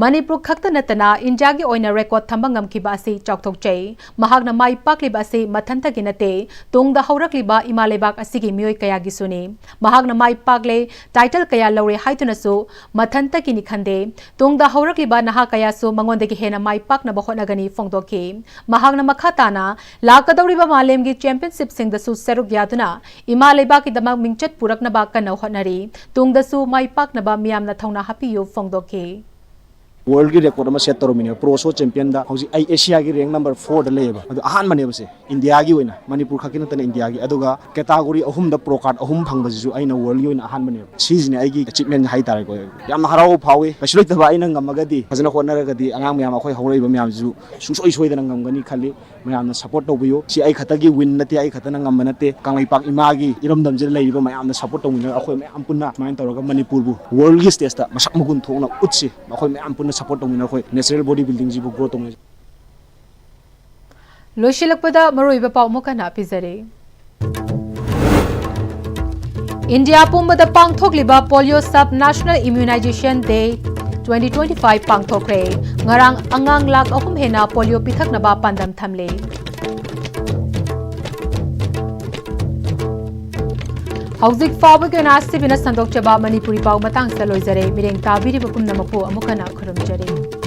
ꯃꯅꯤꯄꯨꯔ ꯈꯛꯇ ꯅꯠꯇꯅ ꯏꯟꯗꯤꯌꯥꯒꯤ ꯑꯣꯏꯅ record ꯊꯝꯕ ꯉꯝꯈꯤꯕ ꯑꯁꯤ ꯆꯥꯎꯊꯣꯛꯆꯩ꯫ ꯃꯍꯥꯛꯅ ꯃꯥꯏ ꯄꯥꯛꯂꯤꯕ ꯑꯁꯤ ꯃꯊꯟꯇꯒꯤ ꯅꯠꯇꯦ, ꯇꯨꯡꯗ ꯍꯧꯔꯛꯂꯤꯕ ꯏꯃꯥ ꯂꯩꯕꯥꯛ ꯑꯁꯤꯒꯤ ꯃꯤꯑꯣꯏ ꯀꯌꯥꯒꯤꯁꯨꯅꯤ꯫ ꯃꯍꯥꯛꯅ ꯃꯥꯏ ꯄꯥꯛꯂꯦ, title ꯀꯌꯥ ꯂꯧꯔꯦ ꯍꯥꯏꯗꯨꯅꯁꯨ ꯃꯊꯟꯇꯒꯤꯅꯤ ꯈꯟꯗꯦ꯫ ꯇꯨꯡꯗ ꯍꯧꯔꯛꯂꯤꯕ ꯅꯍꯥ ꯀꯌꯥꯁꯨ ꯃꯉꯣꯟꯗꯒꯤ ꯍꯦꯟꯅ ꯃꯥꯏ ꯄꯥꯛꯅꯕ ꯍꯣꯠꯅꯒꯅꯤ ꯐꯣꯡꯗꯣꯛꯈꯤ꯫ ꯃꯍꯥꯛꯅ ꯃꯈꯥ ꯇꯥꯅ ꯂꯥꯛꯀꯗꯧꯔꯤꯕ ꯃꯥꯂꯦꯝꯒꯤ championship ꯁꯤꯡꯗꯁꯨ ꯁꯔꯨꯛ ꯌꯥꯗꯨꯅ ꯏꯃꯥ ꯂꯩꯕꯥꯛꯀꯤꯗꯃꯛ ꯃꯤꯡꯆꯠ ꯄꯨꯔꯛꯅꯕ ꯀꯟꯅ ꯍꯣꯠꯅꯔꯤ꯫ ꯇꯨꯡꯗꯁꯨ ꯃꯥꯏ ꯄꯥꯛꯅꯕ ꯃꯤꯌꯥꯝꯅ ꯊꯧꯅꯥ ꯍꯥꯞꯄꯤꯌꯨ ꯐꯣꯡꯗꯣꯛꯈꯤ꯫ World ꯒꯤ record ꯑꯃ set ꯇꯧꯔꯝꯃꯤꯅꯦꯕ꯫ Pro Show Champion ꯗ ꯍꯧꯖꯤꯛ ꯑꯩ Asia ꯒꯤ rank number four ꯗ ꯂꯩꯌꯦꯕ꯫ ꯑꯗꯨ ꯑꯍꯥꯟꯕꯅꯦꯕꯁꯦ, ꯏꯟꯗꯤꯌꯥꯒꯤ ꯑꯣꯏꯅ, ꯃꯅꯤꯄꯨꯔ ꯈꯛꯀꯤ ꯅꯠꯇꯅ ꯏꯟꯗꯤꯌꯥꯒꯤ꯫ ꯑꯗꯨꯒ category ꯑꯍꯨꯝꯗ pro card ꯑꯍꯨꯝ ꯐꯪꯕꯁꯤꯁꯨ ꯑꯩꯅ world ꯒꯤ ꯑꯣꯏꯅ ꯑꯍꯥꯟꯕꯅꯦꯕ꯫ ꯁꯤꯁꯤꯅꯦ ꯑꯩꯒꯤ achievement ꯍꯥꯏꯇꯥꯔꯦꯀꯣ꯫ ꯌꯥꯝꯅ ꯍꯔꯥꯎꯕ ꯐꯥꯎꯏ꯫ ꯀꯩꯁꯨ ꯂꯩꯇꯕ ꯑꯩꯅ ꯉꯝꯃꯒꯗꯤ, ꯐꯖꯅ ꯍꯣꯠꯅꯔꯒꯗꯤ ꯑꯉꯥꯡ ꯃꯌꯥꯝ, ꯑꯩꯈꯣꯏ ꯍꯧꯔꯛꯏꯕ ꯃꯌꯥꯝꯁꯤꯁꯨ ꯁꯨꯡꯁꯣꯏ ꯁꯣꯏꯗꯅ ꯉꯝꯒꯅꯤ ꯈꯜꯂꯤ꯫ ꯃꯌꯥꯝꯅ support ꯇꯧꯕꯤꯌꯨ꯫ ꯁꯤ ꯑꯩ ꯈꯛꯇꯒꯤ win ꯅꯠꯇꯦ, ꯑꯩ ꯈꯛꯇꯅ ꯉꯝꯕ ꯅꯠꯇꯦ꯫ ꯀꯪꯂꯩꯄꯥꯛ ꯏꯃꯥꯒꯤ ꯏꯔꯝꯗꯝꯁꯤꯗ ꯂꯩꯔꯤꯕ ꯃꯌꯥꯝꯅ support ꯇꯧꯃꯤꯟꯅꯔꯒ ꯑꯩꯈꯣꯏ ꯃꯌꯥꯝ ꯄꯨꯟꯅ ꯁꯨꯃꯥꯏꯅ ꯇꯧꯔꯒ ꯃꯅꯤꯄꯨꯔꯕꯨ world ꯒꯤ stage ꯇ ꯃꯁꯛ ꯃꯒꯨꯟ ꯊꯣꯛꯅ ꯎꯠꯁꯤ꯫ ꯑꯩꯈꯣꯏ ꯃꯌꯥꯝ ꯄꯨꯟꯅ support ꯇꯧꯃꯤꯟꯅꯔꯒ ꯑꯩꯈꯣꯏ natural body building ꯁꯤꯕꯨ grow ꯇꯧꯃꯤꯟꯅꯁꯤ꯫ ꯂꯣꯏꯁꯤꯜꯂꯛꯄꯗ ꯃꯔꯨꯑꯣꯏꯕ ꯄꯥꯎ ꯑꯃꯨꯛ ꯍꯟꯅ ꯄꯤꯖꯔꯤ꯫ ꯏꯟꯗꯤꯌꯥ ꯄꯨꯝꯕꯗ ꯄꯥꯡꯊꯣꯛꯂꯤꯕ Polio Sub National Immunization Day twenty twenty-five ꯄꯥꯡꯊꯣꯛꯈ꯭ꯔꯦ꯫ ꯉꯔꯥꯡ ꯑꯉꯥꯡ ꯂꯥꯈ ꯑꯍꯨꯝ ꯍꯦꯟꯅ polio ꯄꯤꯊꯛꯅꯕ ꯄꯥꯟꯗꯝ ꯊꯝꯂꯤ꯫ ꯍꯧꯖꯤꯛ ꯐꯥꯎꯕꯒꯤ ꯑꯣꯏꯅ ꯁꯤꯕꯤꯅ ꯁꯟꯗꯣꯛꯆꯕ ꯃꯅꯤꯄꯨꯔꯤ ꯄꯥꯎ ꯃꯇꯥꯡꯁꯤꯗ ꯂꯣꯏꯖꯔꯦ꯫ ꯃꯤꯠꯌꯦꯡ ꯇꯥꯕꯤꯔꯤꯕ ꯄꯨꯝꯅꯃꯛꯄꯨ ꯑꯃꯨꯛ ꯍꯟꯅ ꯈꯨꯔꯨꯝꯖꯔꯤ꯫